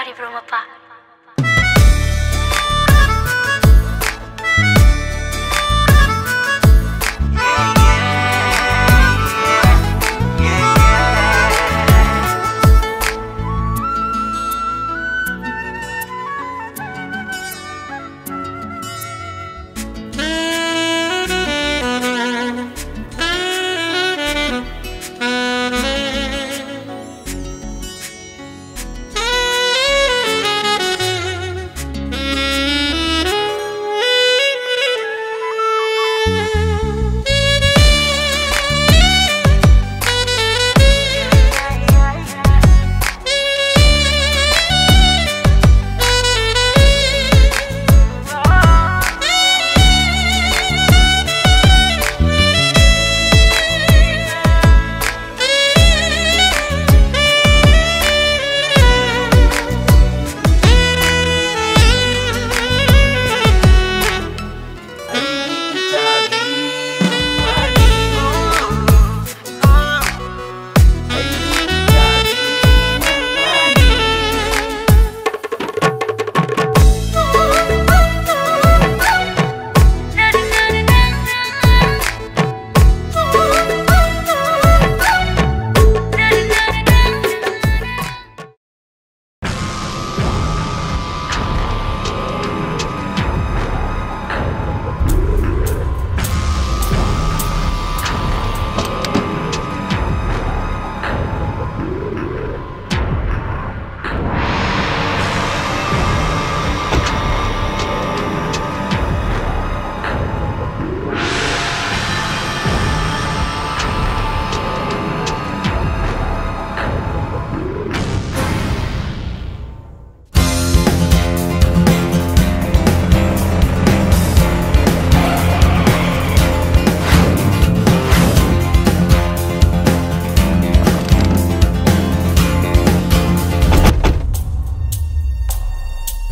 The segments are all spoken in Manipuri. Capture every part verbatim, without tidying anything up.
ꯅꯨꯡꯉꯥꯏꯔꯤꯕ꯭ꯔꯣ, ꯃꯄꯥ?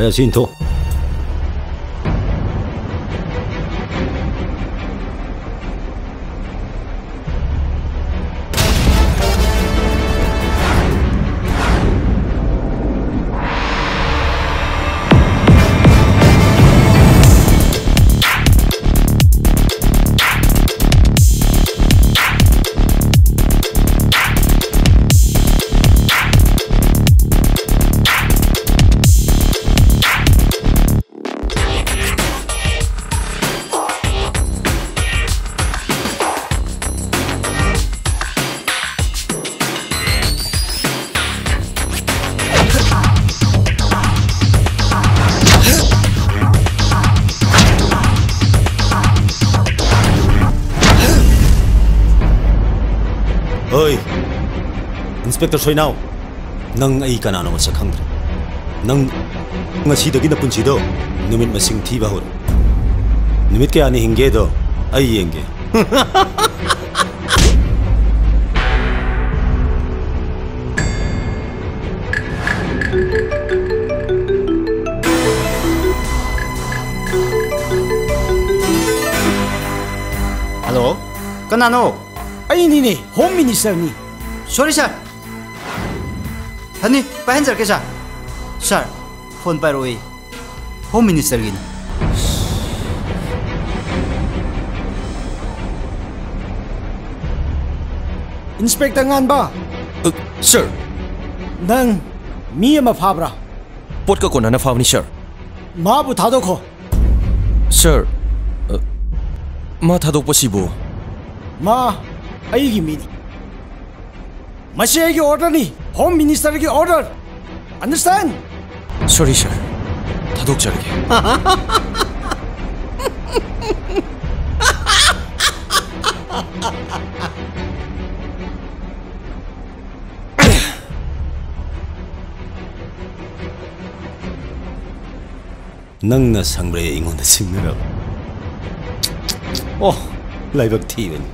ꯑꯦ, ꯁꯤ ꯏꯟꯊꯣꯛ꯫ ꯏꯟꯁꯄꯦꯛꯇꯔ ꯁꯣꯏꯅꯥꯎ, ꯅꯪ ꯑꯩ ꯀꯅꯥꯅꯣ ꯃꯁꯛ ꯈꯪꯗ꯭ꯔꯦ꯫ ꯅꯪ ꯉꯁꯤꯗꯒꯤ ꯅꯄꯨꯟꯁꯤꯗꯣ ꯅꯨꯃꯤꯠ ꯃꯁꯤꯡ ꯊꯤꯕ ꯍꯧꯔꯣ꯫ ꯅꯨꯃꯤꯠ ꯀꯌꯥꯅꯤ ꯍꯤꯡꯒꯦꯗꯣ ꯑꯩ ꯌꯦꯡꯒꯦ꯫ ꯍꯜꯂꯣ, ꯀꯅꯥꯅꯣ? ꯑꯩꯅꯤꯅꯦ, ꯍꯣꯝ ꯃꯤꯅꯤꯁꯇꯔꯅꯤ꯫ ꯁꯣꯔꯤ ꯁꯥꯔ꯫ ꯐꯅꯤ, ꯄꯥꯏꯍꯟꯖꯔꯛꯀꯦ ꯁꯥꯔ꯫ ꯁꯥꯔ, ꯐꯣꯟ ꯄꯥꯏꯔꯛꯑꯣꯏ꯫ ꯍꯣꯝ ꯃꯤꯅꯤꯁꯇꯔꯒꯤꯅꯤ꯫ ꯏꯟꯁꯄꯦꯛꯇꯔ ꯉꯥꯟꯕ꯫ ꯑ, ꯁꯥꯔ꯫ ꯅꯪ ꯃꯤ ꯑꯃ ꯐꯥꯕ꯭ꯔꯥ? ꯄꯣꯠꯀ ꯀꯣꯟꯅꯅ ꯐꯥꯕꯅꯤ, ꯁꯥꯔ꯫ ꯃꯥꯕꯨ ꯊꯥꯗꯣꯛꯈꯣ꯫ ꯁꯥꯔ, ꯑ, ꯃꯥ ꯊꯥꯗꯣꯛꯄꯁꯤꯕꯨ? ꯃꯥ ꯑꯩꯒꯤ ꯃꯤꯅꯤ꯫ ꯃꯁꯤ ꯑꯩꯒꯤ ꯑꯣꯔꯗꯔꯅꯤ, ꯍꯣꯝ ꯃꯤꯅꯤꯁꯇꯔꯒꯤ ꯑꯣꯔꯗꯔ꯫ Understand? ꯁꯣꯔꯤ, ꯁꯥꯔ꯫ ꯊꯥꯗꯣꯛꯆꯔꯒꯦ꯫ ꯅꯪꯅ ꯁꯪꯕ꯭ꯔꯩ ꯑꯩꯉꯣꯟꯗ ꯁꯤꯡꯅꯔꯕ? ꯑꯣ, ꯂꯥꯏꯕꯛ ꯊꯤꯕꯅꯤ꯫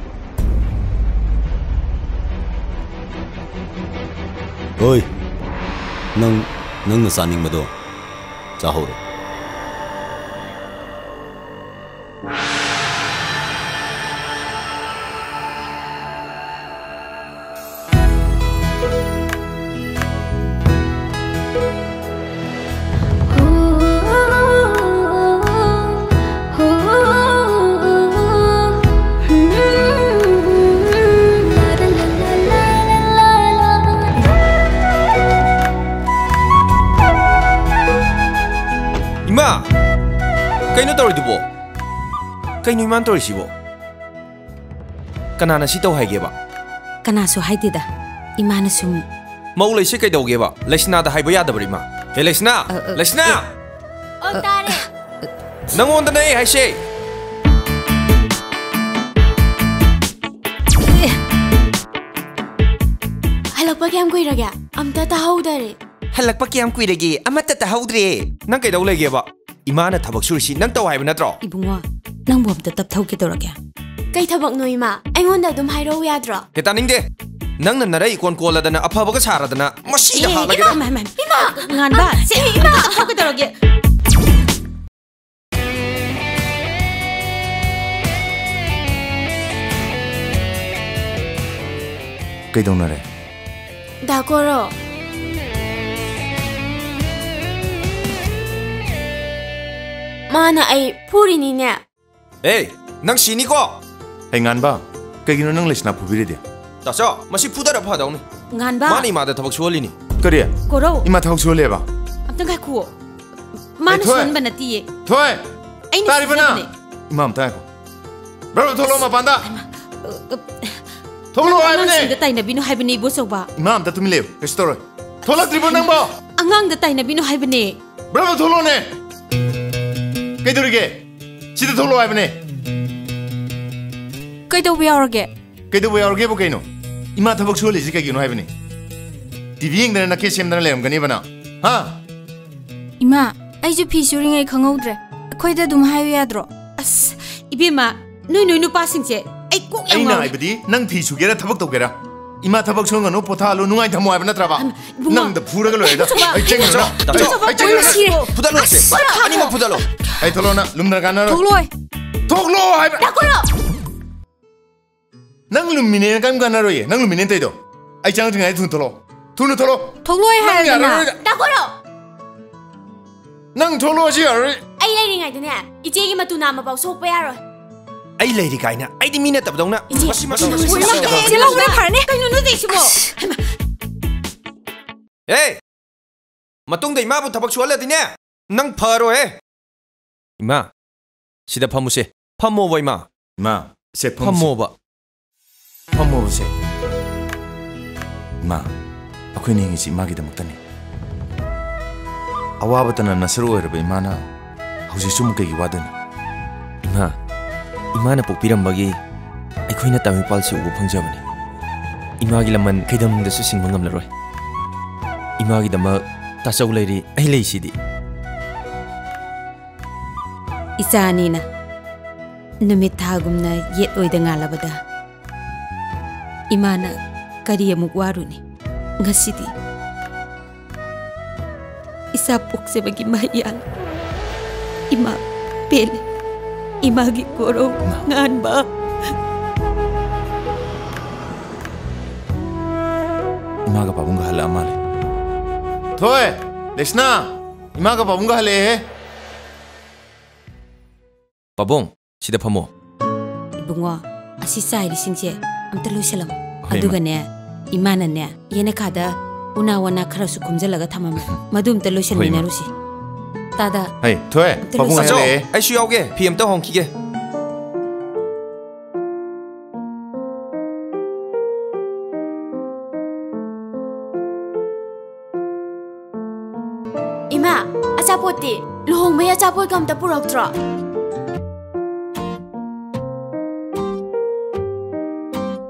ꯍꯣꯏ, ꯅꯪ, ꯅꯪꯅ ꯆꯥꯅꯤꯡꯕꯗꯣ ꯆꯥꯍꯧꯔꯣ꯫ ꯏꯃꯥ! ꯀꯩꯅꯣ ꯇꯧꯔꯤꯗꯨꯕꯣ? ꯀꯩꯅꯣ ꯏꯃꯥꯅ ꯇꯧꯔꯤꯁꯤꯕꯣ? ꯀꯅꯥꯅ ꯁꯤ ꯇꯧ ꯍꯥꯏꯒꯦꯕ? ꯀꯅꯥꯁꯨ ꯍꯥꯏꯗꯦꯗ꯫ ꯏꯃꯥꯅ ꯁꯨꯝ꯫ ꯃꯧ ꯂꯩꯁꯦ ꯀꯩꯗꯧꯒꯦꯕ? ꯂꯩꯁꯅꯥꯗ ꯍꯥꯏꯕ ꯌꯥꯗꯕ꯭ꯔꯥ, ꯏꯃꯥ? ꯍꯦ, ꯂꯩꯁꯅꯥ! ꯑ, ꯑ, ꯂꯩꯁꯅꯥ! ꯑꯣ, ꯇꯥꯔꯦ꯫ ꯅꯪꯉꯣꯟꯗꯅꯦ ꯑꯩ ꯍꯥꯏꯁꯦ꯫ ꯑꯦ꯫ ꯍꯜꯂꯣ, ꯍꯜꯂꯛꯄ ꯀꯌꯥꯝ ꯀꯨꯏꯔꯒꯦ? ꯑꯝꯇ ꯇꯥꯍꯧꯗꯔꯦ꯫ ꯍꯜꯂꯛꯄ ꯀꯌꯥꯝ ꯀꯨꯏꯔꯒꯦ? ꯑꯃꯠꯇ ꯇꯥꯍꯧꯗ꯭ꯔꯦ꯫ ꯅꯪ ꯀꯩꯗꯧ ꯂꯩꯒꯦꯕ? ꯏꯃꯥꯅ ꯊꯕꯛ ꯁꯨꯔꯤꯁꯤ ꯅꯪ ꯇꯧ ꯍꯥꯏꯕ ꯅꯠꯇ꯭ꯔꯣ? ꯏꯕꯨꯡꯉꯣ, ꯅꯪꯕꯨ ꯑꯝꯇ ꯇꯞꯊꯧ ꯀꯩꯗꯧꯔꯒꯦ? ꯀꯩ ꯊꯕꯛꯅꯣ, ꯏꯃꯥ? ꯑꯩꯉꯣꯟꯗ ꯑꯗꯨꯝ ꯍꯥꯏꯔꯛꯎ ꯌꯥꯗ꯭ꯔꯣ? ꯍꯦ, ꯇꯥꯅꯤꯡꯗꯦ꯫ ꯅꯪꯅ ꯅꯔꯩ ꯏꯀꯣꯟ ꯀꯣꯜꯂꯗꯅ ꯑꯐꯕꯒ ꯁꯥꯔꯗꯅ ꯃꯁꯤꯗ ꯑꯦ, ꯍꯥꯠꯂꯒꯦꯗ꯫ ꯏꯃꯥ, ꯏꯃꯥ, ꯏꯃꯥ꯫ ꯉꯥꯟꯕ, ꯁꯦ, ꯏꯃꯥ! ꯑꯝꯇ ꯇꯞꯊꯧ ꯀꯩꯗꯧꯔꯒꯦ? ꯀꯩꯗꯧꯅꯔꯦ? ꯗꯥ ꯀꯣꯔꯧ꯫ ꯃꯥꯅ ꯑꯩ ꯐꯨꯔꯤꯅꯤꯅꯦ꯫ ꯑꯦ, ꯅꯪ ꯁꯤꯅꯤꯀꯣ꯫ ꯑꯩ ꯉꯥꯟꯕ, ꯀꯩꯒꯤꯅꯣ ꯅꯪ ꯂꯩꯁꯅꯥ ꯐꯨꯕꯤꯔꯤꯗꯤ? ꯇꯥꯆꯧ, ꯃꯁꯤ ꯐꯨꯗꯔ ꯐꯗꯧꯅꯤ꯫ ꯉꯥꯟꯕ꯫ ꯃꯥꯅ ꯏꯃꯥꯗ ꯊꯕꯛ ꯁꯨꯍꯜꯂꯤꯅꯤ꯫ ꯀꯔꯤ? ꯀꯣꯔꯧ꯫ ꯏꯃꯥ ꯊꯕꯛ ꯁꯨꯍꯜꯂꯦꯕ? ꯑꯝꯇ ꯉꯥꯏꯈꯨꯑꯣ꯫ ꯃꯥꯅ ꯊꯣꯏ꯫ ꯁꯨꯍꯟꯕ ꯅꯠꯇꯤꯌꯦ꯫ ꯊꯣꯏ! ꯑꯩꯅ ꯇꯥꯔꯤꯕ ꯅꯪ? ꯁꯨꯖꯕꯅꯦ꯫ ꯏꯃꯥ ꯑꯝꯇ ꯉꯥꯏꯈꯣ꯫ ꯕ꯭ꯔꯕ, ꯊꯣꯛꯂꯛꯑꯣ ꯃꯄꯥꯟꯗ꯫ ꯍꯩꯃꯥ, ꯑ, ꯑ, ꯊꯣꯛꯂꯛꯑꯣ ꯍꯥꯏꯕꯅꯦ꯫ ꯑꯉꯥꯡꯁꯤꯡꯗ ꯇꯥꯏꯅꯕꯤꯅꯨ ꯍꯥꯏꯕꯅꯦ, ꯏꯕꯣꯆꯧꯕ꯫ ꯏꯃꯥ ꯑꯝꯇ ꯇꯨꯃꯤꯟ ꯂꯩꯌꯨ, ꯀꯩꯁꯨ ꯇꯧꯔꯣꯏ꯫ ꯊꯣꯛꯂꯛꯇ꯭ꯔꯤꯕꯣ ꯅꯪꯕꯣ? ꯑꯉꯥꯡꯗ ꯇꯥꯏꯅꯕꯤꯅꯨ ꯍꯥꯏꯕꯅꯦ꯫ ꯕ꯭ꯔꯕ, ꯊꯣꯛꯂꯛꯑꯣꯅꯦ꯫ ꯀꯩꯗꯧꯔꯤꯒꯦ? ꯁꯤꯗ ꯊꯣꯛꯂꯛꯑꯣ ꯍꯥꯏꯕꯅꯦ꯫ ꯀꯩꯗꯧꯕ ꯌꯥꯎꯔꯒꯦ? ꯀꯩꯗꯧꯕ ꯌꯥꯎꯔꯒꯦꯕꯨ ꯀꯩꯅꯣ? ꯏꯃꯥ ꯊꯕꯛ ꯁꯨꯍꯜꯂꯤꯁꯤ ꯀꯩꯒꯤꯅꯣ ꯍꯥꯏꯕꯅꯤ꯫ ꯇꯤ ꯚꯤ ꯌꯦꯡꯗꯅ ꯅꯈꯦꯠ ꯁꯦꯝꯗꯅ ꯂꯩꯔꯝꯒꯅꯤꯕ ꯅꯪ꯫ ꯍꯥ? ꯏꯃꯥ, ꯑꯩꯁꯨ ꯐꯤ ꯁꯨꯔꯤꯉꯩ ꯈꯪꯍꯧꯗ꯭ꯔꯦ꯫ ꯑꯩꯈꯣꯏꯗ ꯑꯗꯨꯝ ꯍꯥꯏꯌꯨ ꯌꯥꯗ꯭ꯔꯣ? ꯑꯁ, ꯏꯕꯦꯝꯃ, ꯅꯣꯏ ꯅꯣꯏ ꯅꯨꯄꯥꯁꯤꯡꯁꯦ ꯑꯩ ꯀꯣꯛ ꯌꯥꯝ ꯑꯩꯅ ꯉꯥꯎꯔꯦ꯫ ꯍꯥꯏꯕꯗꯤ ꯅꯪ ꯐꯤ ꯁꯨꯒꯦꯔꯥ ꯊꯕꯛ ꯇꯧꯒꯦꯔꯥ? ꯏꯃꯥ ꯊꯕꯛ ꯁꯨꯍꯟꯒꯅꯨ, ꯄꯣꯊꯥꯍꯜꯂꯨ, ꯅꯨꯡꯉꯥꯏ ꯊꯝꯃꯣ ꯍꯥꯏꯕ ꯅꯠꯇ꯭ꯔꯕ? ꯏꯕꯨꯡꯉꯣ꯫ ꯅꯪꯗ ꯐꯨꯔꯒ ꯂꯣꯏꯔꯦꯗ꯫ ꯏꯕꯨꯡꯉꯣ꯫ ꯑꯩ ꯆꯦꯟꯒꯅꯨ꯫ ꯏꯕꯨꯡꯉꯣ꯫ ꯑꯩ ꯆꯦꯟꯒꯅꯨ꯫ ꯐꯨꯗꯠꯂꯣ ꯁꯦ꯫ ꯑꯁ, ꯑꯅꯤꯃꯛ ꯐꯨꯗꯠꯂꯣ꯫ ꯑꯩ ꯊꯣꯛꯂꯛꯑꯣꯅ ꯂꯨꯝꯅ ꯀꯥꯟꯅꯔꯣꯏ꯫ ꯊꯣꯛꯂꯛꯑꯣꯏ꯫ ꯊꯣꯛꯂꯛꯑꯣ ꯍꯥꯏꯕ꯫ ꯅꯪ ꯂꯨꯝꯃꯤꯅꯦꯅ ꯀꯔꯤꯝ ꯀꯥꯟꯅꯔꯣꯏꯌꯦ꯫ ꯅꯪ ꯂꯨꯝꯃꯤꯅꯦꯅ ꯇꯧꯔꯤꯗꯣ꯫ ꯑꯩ ꯆꯪꯉꯛꯇ꯭ꯔꯤꯉꯩꯗ ꯊꯨꯅ ꯊꯣꯛꯂꯛꯑꯣ꯫ ꯊꯨꯅ ꯊꯣꯛꯂꯛꯑꯣ꯫ ꯊꯣꯛꯂꯛꯑꯣꯏ ꯅꯪ ꯍꯥꯏꯔꯗꯅ꯫ ꯌꯥꯔꯔꯣꯏꯗ꯫ ꯗꯥ ꯀꯣꯔꯧ! ꯅꯪ ꯊꯣꯛꯂꯛꯑꯣ ꯁꯤ ꯌꯥꯔꯔꯣꯏ꯫ ꯑꯩ ꯂꯩꯔꯤꯉꯩꯗꯅꯦ, ꯏꯆꯦꯒꯤ ꯃꯇꯨ ꯅꯥꯝꯃꯐꯥꯎ ꯁꯣꯛꯄ ꯌꯥꯔꯣꯏ꯫ ꯑꯩ ꯂꯩꯔꯤ ꯀꯥꯏꯅ ꯑꯩꯗꯤ ꯃꯤ ꯅꯠꯇꯕꯗꯧꯅ ꯏꯆꯦ, ꯃꯁꯤ ꯃꯁꯤ ꯏꯆꯦ, ꯃꯁꯤ ꯏꯆꯦ, ꯃꯁꯤ ꯏꯆꯦ, ꯂꯧꯕꯅ ꯐꯔꯅꯤ꯫ ꯀꯩꯅꯣ ꯅꯣꯏ ꯇꯧꯏꯁꯤꯕꯣ? ꯍꯩꯃꯥ꯫ ꯑꯦ! ꯃꯇꯨꯡꯗ ꯏꯃꯥꯕꯨ ꯊꯕꯛ ꯁꯨꯍꯜꯂꯗꯤꯅꯦ, ꯅꯪ ꯐꯔꯣꯏꯍꯦ꯫ ꯏꯃꯥ, ꯁꯤꯗ ꯐꯝꯃꯨꯁꯦ꯫ ꯐꯝꯃꯣꯕ, ꯏꯃꯥ꯫ ꯏꯃꯥ, ꯁꯦ ꯐꯝꯃꯨꯁꯦ꯫ ꯐꯝꯃꯣꯕ꯫ ꯐꯝꯃꯣꯕꯁꯦ꯫ ꯏꯃꯥ, ꯑꯩꯈꯣꯏꯅ ꯍꯤꯡꯉꯤꯁꯤ ꯏꯃꯥꯒꯤꯗꯃꯛꯇꯅꯤ꯫ ꯑꯋꯥꯕꯇꯅ ꯅꯁꯔꯨ ꯑꯣꯏꯔꯕ ꯏꯃꯥꯅ ꯍꯧꯖꯤꯛꯁꯨ ꯑꯃꯨꯛ ꯀꯩꯒꯤ ꯋꯥꯗꯣꯏꯅꯣ? ꯏꯃꯥ, ꯏꯃꯥꯅ ꯄꯣꯛꯄꯤꯔꯝꯕꯒꯤ ꯑꯩꯈꯣꯏꯅ ꯇꯥꯏꯕꯪꯄꯥꯜꯁꯤ ꯎꯕ ꯐꯪꯖꯕꯅꯤ꯫ ꯏꯃꯥꯒꯤ ꯂꯃꯟ ꯀꯩꯗꯝꯗꯁꯨ ꯁꯤꯡꯕ ꯉꯝꯂꯔꯣꯏ꯫ ꯏꯃꯥꯒꯤꯗꯃꯛ ꯇꯥꯆꯧ ꯂꯩꯔꯤ, ꯑꯩ ꯂꯩꯁꯤꯗꯤ꯫ ꯏꯆꯥ ꯑꯅꯤꯅ ꯅꯨꯃꯤꯠ ꯊꯥꯒꯨꯝꯅ ꯌꯦꯠ ꯑꯣꯏꯗ ꯉꯥꯜꯂꯕꯗ ꯏꯃꯥꯅ ꯀꯔꯤ ꯑꯃꯨꯛ ꯋꯥꯔꯨꯅꯤ? ꯉꯁꯤꯗꯤ ꯏꯆꯥ ꯄꯣꯛꯆꯕꯒꯤ ꯃꯍꯩ ꯌꯥꯜꯂꯦ꯫ ꯏꯃꯥ ꯄꯦꯜꯂꯦ꯫ ꯏꯃꯥꯒꯤ ꯀꯣꯔꯧ ꯉꯥꯟꯕ꯫ ꯏꯃꯥꯒ ꯄꯥꯕꯨꯡꯒ ꯍꯜꯂꯛꯑ ꯃꯥꯜꯂꯦ꯫ ꯊꯣꯏ! ꯂꯩꯁꯅꯥ! ꯏꯃꯥꯒ ꯄꯥꯕꯨꯡꯒ ꯍꯜꯂꯛꯑꯦꯍꯦ꯫ ꯄꯥꯕꯨꯡ, ꯁꯤꯗ ꯐꯝꯃꯣ꯫ ꯏꯕꯨꯡꯉꯣ, ꯑꯁꯤ ꯆꯥꯏꯔꯤꯁꯤꯡꯁꯦ ꯑꯝꯇ ꯂꯣꯏꯁꯤꯜꯂꯝꯃꯣ꯫ ꯍꯣꯏ, ꯏꯃꯥ꯫ ꯑꯗꯨꯒꯅꯦ, ꯏꯃꯥꯅꯅꯦ, ꯌꯦꯅꯈꯥꯗ ꯎꯅꯥ ꯋꯥꯅꯥ ꯈꯔꯁꯨ ꯈꯣꯝꯖꯤꯜꯂꯒ ꯊꯝꯃꯝꯃꯦ꯫ ꯃꯗꯨ ꯑꯝꯇ ꯍꯣꯏ, ꯏꯃꯥ꯫ ꯂꯣꯏꯁꯤꯟꯃꯤꯟꯅꯔꯨꯁꯤ꯫ ꯇꯥꯗ꯫ ꯍꯩ, ꯊꯣꯏ, ꯑꯝꯇ ꯄꯥꯕꯨꯡ ꯂꯣꯏꯁꯤꯜꯂꯣ꯫ ꯍꯜꯂꯛꯑꯦ꯫ ꯑꯩꯁꯨ ꯌꯥꯎꯒꯦ, ꯐꯤ ꯑꯝꯇ ꯍꯣꯡꯈꯤꯒꯦ꯫ ꯏꯃꯥ, ꯑꯆꯥꯄꯣꯠꯇꯤ? ꯂꯨꯍꯣꯡꯕꯩ ꯑꯆꯥꯄꯣꯠꯀ ꯑꯝꯇ ꯄꯨꯔꯛꯇ꯭ꯔꯣ?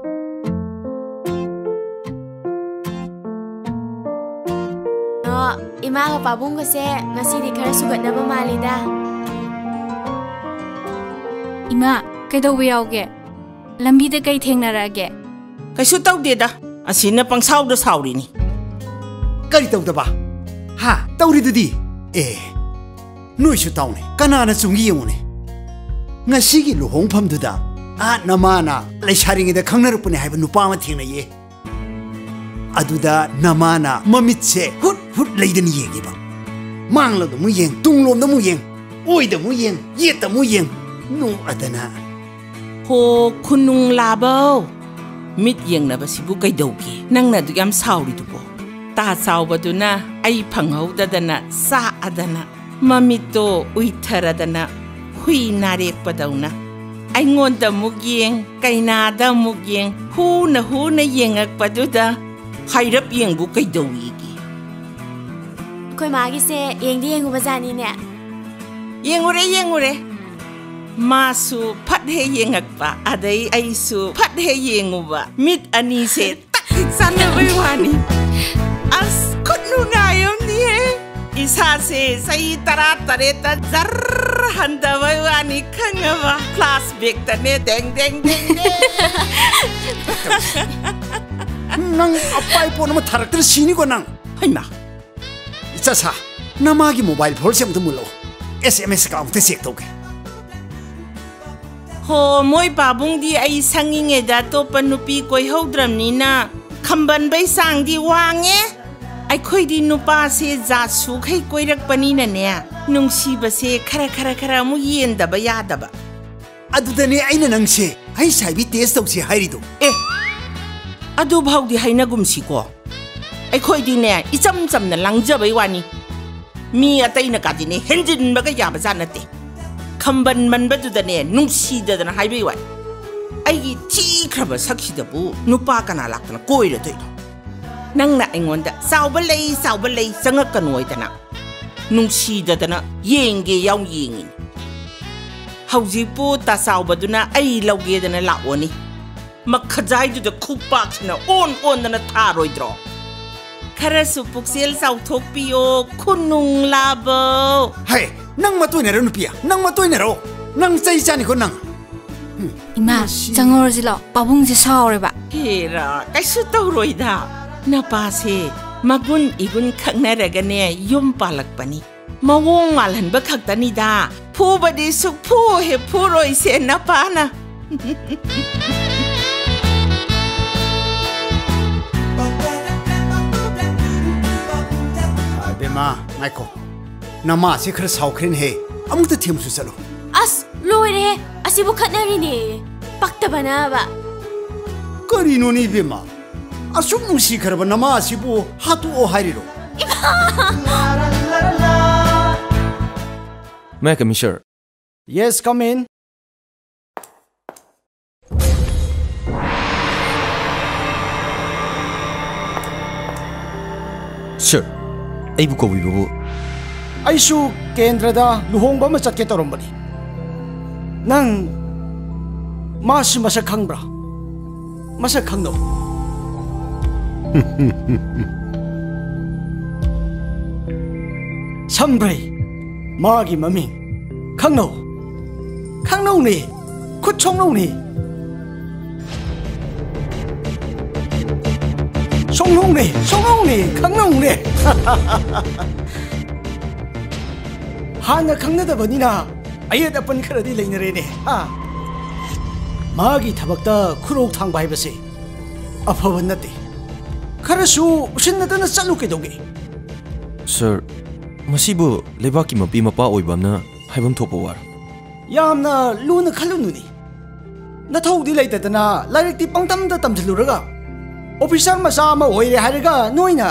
ꯑꯣ, ꯏꯃꯥꯒ ꯄꯥꯕꯨꯡꯒꯁꯦ ꯉꯁꯤꯗꯤ ꯈꯔ ꯁꯨꯒꯠꯅꯕ ꯃꯥꯜꯂꯤꯗ꯫ ꯏꯃꯥ, ꯀꯩꯗꯧꯕ ꯌꯥꯎꯒꯦ? ꯂꯝꯕꯤꯗ ꯀꯩ ꯊꯦꯡꯅꯔꯛꯑꯒꯦ? ꯀꯩꯁꯨ ꯇꯧꯗꯦꯗ, ꯑꯁꯤꯅ ꯄꯪꯁꯥꯎꯗ ꯁꯥꯎꯔꯤꯅꯤ꯫ ꯀꯔꯤ ꯇꯧꯗꯕ? ꯍꯥ? ꯇꯧꯔꯤꯗꯨꯗꯤ? ꯑꯦ, ꯅꯣꯏꯁꯨ ꯇꯥꯎꯅꯦ, ꯀꯅꯥꯅ ꯆꯨꯝꯒꯦ ꯌꯦꯡꯉꯨꯅꯦ꯫ ꯉꯁꯤꯒꯤ ꯂꯨꯍꯣꯡꯐꯝꯗꯨꯗ ꯑꯥ ꯅꯃꯥꯅ ꯂꯩꯁꯥꯔꯤꯉꯩꯗ ꯈꯪꯅꯔꯛꯄꯅꯦ ꯍꯥꯏꯕ ꯅꯨꯄꯥ ꯑꯃ ꯊꯦꯡꯅꯩꯌꯦ꯫ ꯑꯗꯨꯗ ꯅꯃꯥꯅ ꯃꯃꯤꯠꯁꯦ ꯍꯨꯠ ꯍꯨꯠ ꯂꯩꯗꯅ ꯌꯦꯡꯉꯤꯕ꯫ ꯃꯥꯡꯂꯣꯝꯗ ꯑꯃꯨꯛ ꯌꯦꯡ, ꯇꯨꯡꯂꯣꯝꯗ ꯑꯃꯨꯛ ꯌꯦꯡ, ꯑꯣꯏꯗ ꯑꯃꯨꯛ ꯌꯦꯡ, ꯌꯦꯠꯇ ꯑꯃꯨꯛ ꯌꯦꯡ, ꯅꯣꯛꯑꯗꯅ꯫ ꯍꯣ, ꯈꯨꯅꯨꯡ ꯂꯥꯕꯧ! ꯃꯤꯠ ꯌꯦꯡꯅꯕꯁꯤꯕꯨ ꯀꯩꯗꯧꯒꯦ? ꯅꯪꯅ ꯑꯗꯨꯛ ꯌꯥꯝ ꯁꯥꯎꯔꯤꯗꯨꯕꯣ? ꯇꯥ ꯆꯥꯎꯕꯗꯨꯅ ꯑꯩ ꯐꯪꯍꯧꯗꯗꯅ ꯆꯥꯛꯑꯗꯅ, ꯃꯃꯤꯠꯇꯣ ꯎꯏꯊꯔꯗꯅ ꯍꯨꯏ ꯅꯥꯔꯦꯛꯄꯗꯧꯅ ꯑꯩꯉꯣꯟꯗ ꯑꯃꯨꯛ ꯌꯦꯡ, ꯀꯩꯅꯥꯗ ꯑꯃꯨꯛ ꯌꯦꯡ, ꯍꯨꯅ ꯍꯨꯅ ꯌꯦꯡꯉꯛꯄꯗꯨꯗ ꯍꯥꯏꯔꯞ ꯌꯦꯡꯕꯨ ꯀꯩꯗꯧꯏꯒꯦ? ꯑꯩꯈꯣꯏ ꯃꯥꯒꯤꯁꯦ ꯌꯦꯡꯗꯤ ꯌꯦꯡꯉꯨꯕꯖꯥꯠꯅꯤꯅꯦ꯫ ꯌꯦꯡꯉꯨꯔꯦ, ꯌꯦꯡꯉꯨꯔꯦ꯫ ꯃꯥꯁꯨ ꯐꯠ ꯍꯦꯛ ꯌꯦꯡꯉꯛꯄ, ꯑꯗꯩ ꯑꯩꯁꯨ ꯐꯠ ꯍꯦꯛ ꯌꯦꯡꯉꯨꯕ, ꯃꯤꯠ ꯑꯅꯤꯁꯦ ꯇꯛ ꯍꯦꯛ ꯆꯥꯟꯅꯕꯩ ꯋꯥꯅꯤ꯫ ꯑꯁ, ꯈꯨꯠ ꯅꯨꯡꯉꯥꯏ ꯑꯃꯅꯤꯍꯦ꯫ ꯏꯁꯥꯁꯦ ꯆꯍꯤ ꯇꯔꯥ ꯇꯔꯦꯠꯇ ꯖꯔ ꯍꯟꯊꯕꯩ ꯋꯥꯅꯤ, ꯈꯪꯉꯕ? ꯐ꯭ꯂꯥꯁ ꯕꯦꯛꯇꯅꯦ, ꯗꯦꯡ ꯗꯦꯡ ꯗꯦꯡ ꯗꯦꯡ꯫ ꯅꯪ ꯑꯄꯥꯏ ꯄꯣꯠ ꯑꯃ ꯊꯥꯔꯛꯇ꯭ꯔ ꯁꯤꯅꯤꯀꯣ ꯅꯪ꯫ ꯍꯩꯃꯥ! ꯏꯆꯥ ꯁꯥ, ꯅꯃꯥꯒꯤ ꯃꯣꯕꯥꯏꯜ ꯐꯣꯟꯁꯦ ꯑꯝꯇ ꯃꯨꯜꯂꯛꯑꯣ꯫ ꯑꯦꯁ ꯑꯦꯝ ꯑꯦꯁ ꯀꯥ ꯑꯝꯇ ꯆꯦꯛ ꯇꯧꯒꯦ꯫ ꯍꯣ, ꯃꯣꯏ ꯄꯥꯕꯨꯡꯗꯤ ꯑꯩ ꯁꯪꯉꯤꯉꯩꯗ ꯑꯇꯣꯞꯄ ꯅꯨꯄꯤ ꯀꯣꯏꯍꯧꯗ꯭ꯔꯕꯅꯤꯅ ꯈꯝꯕꯟꯕꯩ ꯆꯥꯡꯗꯤ ꯋꯥꯡꯉꯦ꯫ ꯑꯩꯈꯣꯏꯗꯤ ꯅꯨꯄꯥꯁꯦ ꯖꯥꯠ ꯁꯨꯈꯩ ꯀꯣꯏꯔꯛꯄꯅꯤꯅꯅꯦ, ꯅꯨꯡꯁꯤꯕꯁꯦ ꯈꯔ ꯈꯔ ꯈꯔ ꯑꯃꯨꯛ ꯌꯦꯟꯗꯕ ꯌꯥꯗꯕ꯫ ꯑꯗꯨꯗꯅꯦ ꯑꯩꯅ ꯅꯪꯁꯦ ꯍꯩꯁ ꯑꯥꯏ ꯚꯤ ꯇꯦꯁ ꯇꯧꯁꯦ ꯍꯥꯏꯔꯤꯗꯣ꯫ ꯑꯦ, ꯑꯗꯨꯐꯥꯎꯗꯤ ꯍꯥꯏꯅꯒꯨꯝꯁꯤꯀꯣ꯫ ꯑꯩꯈꯣꯏꯗꯤꯅꯦ, ꯏꯆꯝ ꯆꯝꯅ ꯂꯪꯖꯕꯩ ꯋꯥꯅꯤ꯫ ꯃꯤ ꯑꯇꯩꯅ ꯀꯥꯗꯤꯅꯦ, ꯍꯦꯟꯖꯤꯟꯕꯒ ꯌꯥꯕꯖꯥꯠ ꯅꯠꯇꯦ꯫ ꯈꯝꯕꯟ ꯃꯟꯕꯗꯨꯗꯅꯦ, ꯅꯨꯡꯁꯤꯗꯗꯅ ꯍꯥꯏꯕꯩ ꯋꯥꯅꯤ꯫ ꯑꯩꯒꯤ ꯊꯤꯈ꯭ꯔꯕ ꯁꯛꯁꯤꯗꯕꯨ ꯅꯨꯄꯥ ꯀꯅꯥ ꯂꯥꯛꯇꯅ ꯀꯣꯏꯔꯗꯣꯏꯅꯣ? ꯅꯪꯅ ꯑꯩꯉꯣꯟꯗ "ꯆꯥꯎꯕ ꯂꯩ, ꯆꯥꯎꯕ ꯂꯩ, ꯆꯪꯉꯛꯀꯅꯣ" ꯍꯥꯏꯗꯅ, ꯅꯨꯡꯁꯤꯗꯗꯅ ꯌꯦꯡꯒꯦ ꯌꯥꯎ ꯌꯦꯡꯉꯤꯅꯤ꯫ ꯍꯧꯖꯤꯛꯄꯨ ꯇꯥ ꯆꯥꯎꯕꯗꯨꯅ ꯑꯩ ꯂꯧꯒꯦꯗꯅ ꯂꯥꯛꯑꯣꯅꯤ꯫ ꯃꯈꯖꯥꯏꯗꯨꯗ ꯈꯨꯄꯥꯛꯁꯤꯅ ꯑꯣꯟ ꯑꯣꯟꯗꯅ ꯊꯥꯔꯣꯏꯗ꯭ꯔꯣ? ꯈꯔꯁꯨ ꯄꯨꯛꯆꯦꯜ ꯆꯥꯎꯊꯣꯛꯄꯤꯌꯣ, ꯈꯨꯅꯨꯡ ꯂꯥꯕꯧ꯫ ꯍꯩ, ꯅꯪ ꯃꯇꯣꯏꯅꯔꯣ ꯅꯨꯄꯤ? ꯅꯪ ꯃꯇꯣꯏꯅꯔꯣ? ꯅꯪ ꯆꯩ ꯆꯥꯅꯤꯀꯣ ꯅꯪ꯫ ꯏꯃꯥ, ꯃꯁꯤ ꯆꯪꯍꯧꯔꯁꯤ ꯂꯥꯛꯑꯣ, ꯄꯥꯕꯨꯡꯁꯦ ꯁꯥꯎꯔꯦꯕ꯫ ꯍꯦꯔꯥ, ꯀꯩꯁꯨ ꯇꯧꯔꯣꯏꯗ꯫ ꯅꯄꯥꯁꯦ ꯃꯒꯨꯟ ꯏꯒꯨꯟ ꯈꯪꯅꯔꯒꯅꯦ ꯌꯨꯝ ꯄꯥꯜꯂꯛꯄꯅꯤ꯫ ꯃꯑꯣꯡ ꯃꯥꯜꯍꯟꯕ ꯈꯛꯇꯅꯤꯗ꯫ ꯐꯨꯕꯗꯤ ꯁꯨꯛꯐꯨ ꯍꯦꯛ ꯐꯨꯔꯣꯏꯁꯦ ꯅꯄꯥꯅ꯫ ꯑ, ꯕꯦꯝꯃ, ꯉꯥꯏꯈꯣ꯫ ꯅꯃꯥꯁꯦ ꯈꯔ ꯁꯥꯎꯈ꯭ꯔꯦꯅꯦꯍꯦ꯫ ꯑꯃꯨꯛꯇ ꯊꯦꯝꯃꯨꯁꯨ ꯆꯠꯂꯣ꯫ ꯑꯁ, ꯂꯣꯏꯔꯦꯍꯦ꯫ ꯑꯁꯤꯕꯨ ꯈꯠꯅꯔꯤꯅꯦ꯫ ꯄꯛꯇꯕꯅꯕ꯫ ꯀꯔꯤꯅꯣꯅꯦ ꯏꯕꯦꯝꯃ? ꯑꯁꯨꯛ ꯅꯨꯡꯁꯤꯈ꯭ꯔꯕ ꯅꯃꯥ ꯑꯁꯤꯕꯨ ꯍꯥꯠꯇꯣꯛꯑꯣ ꯍꯥꯏꯔꯤꯔꯣ? May I come in, sir? Yes, come in. Sir, ꯑꯩꯕꯨ ꯀꯧꯕꯤꯕꯕꯨ? ꯑꯩꯁꯨ ꯀꯦꯟꯗ꯭ꯔꯗ ꯂꯨꯍꯣꯡꯕ ꯑꯃ ꯆꯠꯀꯦ ꯇꯧꯔꯝꯕꯅꯤ꯫ ꯅꯪ ꯃꯥꯁꯤ ꯃꯁꯛ ꯈꯪꯕ꯭ꯔꯥ? ꯃꯁꯛ ꯈꯪꯅꯧ꯫ ꯁꯝꯕ꯭ꯔꯩ, ꯃꯥꯒꯤ ꯃꯃꯤꯡ ꯈꯪꯅꯧ꯫ ꯈꯪꯅꯧꯅꯦ, ꯈꯨꯠ ꯁꯣꯛꯅꯧꯅꯦ꯫ ꯁꯣꯛꯅꯧꯅꯦ, ꯁꯣꯛꯅꯧꯅꯦ, ꯈꯪꯅꯧꯅꯦ꯫ ꯍꯥꯟꯅ ꯈꯪꯅꯗꯕꯅꯤꯅ ꯑꯌꯦꯠ ꯑꯄꯟ ꯈꯔꯗꯤ ꯂꯩꯅꯔꯦꯅꯦ꯫ ꯍꯥ? ꯃꯥꯒꯤ ꯊꯕꯛꯇ ꯈꯨꯔꯧ ꯊꯥꯡꯕ ꯍꯥꯏꯕꯁꯦ ꯑꯐꯕ ꯅꯠꯇꯦ꯫ ꯈꯔꯁꯨ ꯎꯁꯤꯟꯅꯗꯅ ꯆꯠꯂꯨ ꯀꯩꯗꯧꯒꯦ? ꯁꯔ, ꯃꯁꯤꯕꯨ ꯂꯩꯕꯥꯛꯀꯤ ꯃꯄꯤ ꯃꯄꯥ ꯑꯣꯏꯕ ꯑꯃꯅ ꯍꯥꯏꯐꯝ ꯊꯣꯛꯄ ꯋꯥꯔꯣ? ꯌꯥꯝꯅ ꯂꯨꯅ ꯈꯜꯂꯨꯅꯨꯅꯦ꯫ ꯅꯊꯧꯗꯤ ꯂꯩꯇꯗꯅ ꯂꯥꯏꯔꯤꯛꯇꯤ ꯄꯪꯇꯝꯗ ꯇꯝꯁꯤꯜꯂꯨꯔꯒ ꯑꯣꯐꯤꯁꯥꯔ ꯃꯆꯥ ꯑꯃ ꯑꯣꯏꯔꯦ ꯍꯥꯏꯔꯒ ꯅꯣꯏꯅ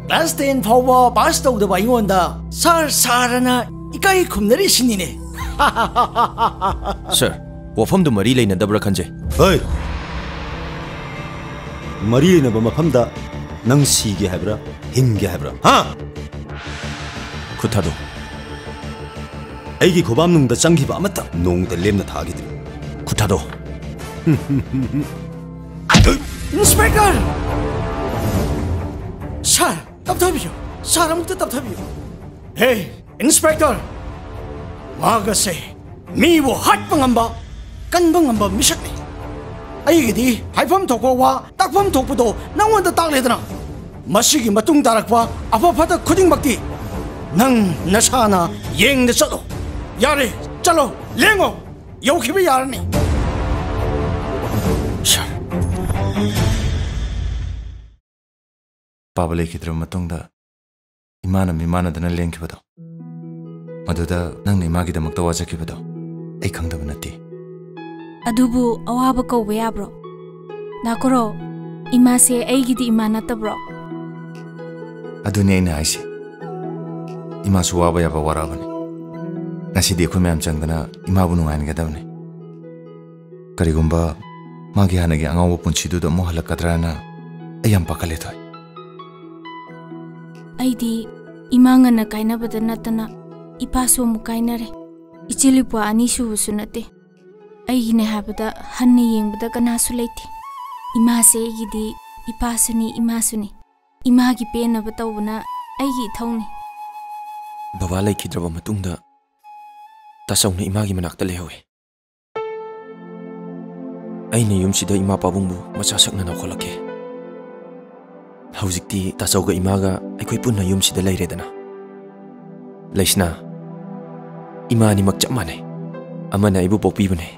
ꯀ꯭ꯂꯥꯁ ꯇꯦꯟ ꯐꯥꯎꯕ ꯄꯥꯁ ꯇꯧꯗꯕ ꯑꯩꯉꯣꯟꯗ ꯁꯥꯔ, ꯁꯥꯔ ꯑꯅ ꯏꯀꯥꯏ ꯈꯨꯝꯅꯔꯤꯁꯤꯅꯤꯅꯦ꯫ ꯁꯔ, ꯋꯥꯐꯝꯗꯨ ꯃꯔꯤ ꯂꯩꯅꯗꯕ꯭ꯔꯥ ꯈꯟꯖꯩ꯫ ꯍꯣꯏ! ꯃꯔꯤ ꯂꯩꯅꯕ ꯃꯐꯝꯗ ꯅꯪ ꯁꯤꯒꯦ ꯍꯥꯏꯕ꯭ꯔꯥ, ꯍꯤꯡꯒꯦ ꯍꯥꯏꯕ꯭ꯔꯥ? ꯍꯥ? ꯈꯨꯠ ꯊꯥꯗꯣꯛ꯫ ꯑꯩꯒꯤ ꯈꯨꯕꯥꯝꯅꯨꯡꯗ ꯆꯪꯈꯤꯕ ꯑꯃꯠꯇ ꯅꯣꯡꯃꯇ ꯂꯦꯝꯅ ꯊꯥꯈꯤꯗ꯭ꯔꯤ꯫ ꯈꯨꯠ ꯊꯥꯗꯣꯛ꯫ ꯏꯟꯁꯄꯦꯛꯇꯔ! ꯁꯥꯔ, ꯇꯞꯊꯕꯤꯌꯨ꯫ ꯁꯥꯔ, ꯑꯃꯨꯛꯇ ꯇꯞꯊꯕꯤꯌꯨ꯫ ꯍꯦ, ꯏꯟꯁꯄꯦꯛꯇꯔ! ꯃꯍꯥꯛ ꯑꯁꯦ ꯃꯤꯕꯨ ꯍꯥꯠꯄ ꯉꯝꯕ, ꯀꯟꯕ ꯉꯝꯕ ꯃꯤꯁꯛꯅꯤ꯫ ꯑꯩꯒꯤꯗꯤ ꯍꯥꯏꯐꯝ ꯊꯣꯛꯄ ꯋꯥ, ꯇꯥꯛꯐꯝ ꯊꯣꯛꯄꯗꯣ ꯅꯪꯉꯣꯟꯗ ꯇꯥꯛꯂꯦꯗꯅ꯫ ꯃꯁꯤꯒꯤ ꯃꯇꯨꯡ ꯇꯥꯔꯛꯄ ꯑꯐ ꯐꯠꯇ ꯈꯨꯗꯤꯡꯃꯛꯇꯤ ꯅꯪ ꯅꯁꯥꯅ ꯌꯦꯡꯗ ꯆꯠꯂꯣ꯫ ꯌꯥꯔꯦ, ꯆꯠꯂꯣ, ꯂꯦꯡꯉꯣ꯫ ꯌꯧꯈꯤꯕ ꯌꯥꯔꯅꯤ꯫ ꯁꯥꯔ꯫ ꯄꯥꯕ ꯂꯩꯈꯤꯗ꯭ꯔꯕ ꯃꯇꯨꯡꯗ ꯏꯃꯥꯅ ꯃꯤꯃꯥꯟꯅꯗꯅ ꯂꯦꯡꯈꯤꯕꯗꯣ, ꯃꯗꯨꯗ ꯅꯪꯅ ꯏꯃꯥꯒꯤꯗꯃꯛꯇ ꯋꯥꯖꯈꯤꯕꯗꯣ ꯑꯩ ꯈꯪꯗꯕ ꯅꯠꯇꯦ꯫ ꯑꯗꯨꯕꯨ ꯑꯋꯥꯕ ꯀꯧꯕ ꯌꯥꯕ꯭ꯔꯣ? ꯗꯥ ꯀꯣꯔꯧ, ꯏꯃꯥꯁꯦ ꯑꯩꯒꯤꯗꯤ ꯏꯃꯥ ꯅꯠꯇꯕ꯭ꯔꯣ? ꯑꯗꯨꯅꯤ ꯑꯩꯅ ꯍꯥꯏꯁꯦ꯫ ꯏꯃꯥꯁꯨ ꯋꯥꯕ ꯌꯥꯕ ꯋꯥꯔꯛꯑꯕꯅꯤ꯫ ꯉꯁꯤꯗꯤ ꯑꯩꯈꯣꯏ ꯃꯌꯥꯝ ꯆꯪꯗꯅ ꯏꯃꯥꯕꯨ ꯅꯨꯡꯉꯥꯏꯍꯟꯒꯗꯕꯅꯤ꯫ ꯀꯔꯤꯒꯨꯝꯕ ꯃꯥꯒꯤ ꯍꯥꯟꯅꯒꯤ ꯑꯉꯥꯎꯕ ꯄꯨꯟꯁꯤꯗꯨꯗ ꯑꯃꯨꯛ ꯍꯜꯂꯛꯀꯗ꯭ꯔꯥꯅ ꯑꯩ ꯌꯥꯝ ꯄꯥꯈꯠꯂꯦ, ꯊꯣꯏ꯫ ꯑꯩꯗꯤ ꯏꯃꯥ ꯉꯟꯅ ꯀꯥꯏꯅꯕꯗ ꯅꯠꯇꯅ ꯏꯄꯥꯁꯨ ꯑꯃꯨꯛ ꯀꯥꯏꯅꯔꯦ꯫ ꯏꯆꯤꯜ ꯏꯄ꯭ꯋꯥ ꯑꯅꯤ ꯁꯨꯕꯁꯨ ꯅꯠꯇꯦ꯫ ꯑꯩꯒꯤꯅꯦ ꯍꯥꯏꯕꯗ ꯍꯟꯅ ꯌꯦꯡꯕꯗ ꯀꯅꯥꯁꯨ ꯂꯩꯇꯦ꯫ ꯏꯃꯥꯁꯦ ꯑꯩꯒꯤꯗꯤ ꯏꯄꯥꯁꯨꯅꯤ, ꯏꯃꯥꯁꯨꯅꯤ꯫ ꯏꯃꯥꯒꯤ ꯄꯦꯟꯅꯕ ꯇꯧꯕꯅ ꯑꯩꯒꯤ ꯏꯊꯧꯅꯤ꯫ ꯕꯕꯥ ꯂꯩꯈꯤꯗ꯭ꯔꯕ ꯃꯇꯨꯡꯗ ꯇꯥꯆꯧꯅ ꯏꯃꯥꯒꯤ ꯃꯅꯥꯛꯇ ꯂꯩꯍꯧꯏ꯫ ꯑꯩꯅ ꯌꯨꯝꯁꯤꯗ ꯏꯃꯥ ꯄꯥꯕꯨꯡꯕꯨ ꯃꯆꯥ ꯁꯛꯅ ꯂꯧꯈꯠꯂꯛꯈꯤ꯫ ꯍꯧꯖꯤꯛꯇꯤ ꯇꯥꯆꯧꯒ ꯏꯃꯥꯒ ꯑꯩꯈꯣꯏ ꯄꯨꯟꯅ ꯌꯨꯝꯁꯤꯗ ꯂꯩꯔꯦꯗꯅ꯫ ꯂꯩꯁꯅꯥ, ꯏꯃꯥ ꯑꯅꯤꯃꯛ ꯆꯞ ꯃꯥꯟꯅꯩ꯫ ꯑꯃꯅ ꯑꯩꯕꯨ ꯄꯣꯛꯄꯤꯕꯅꯦ,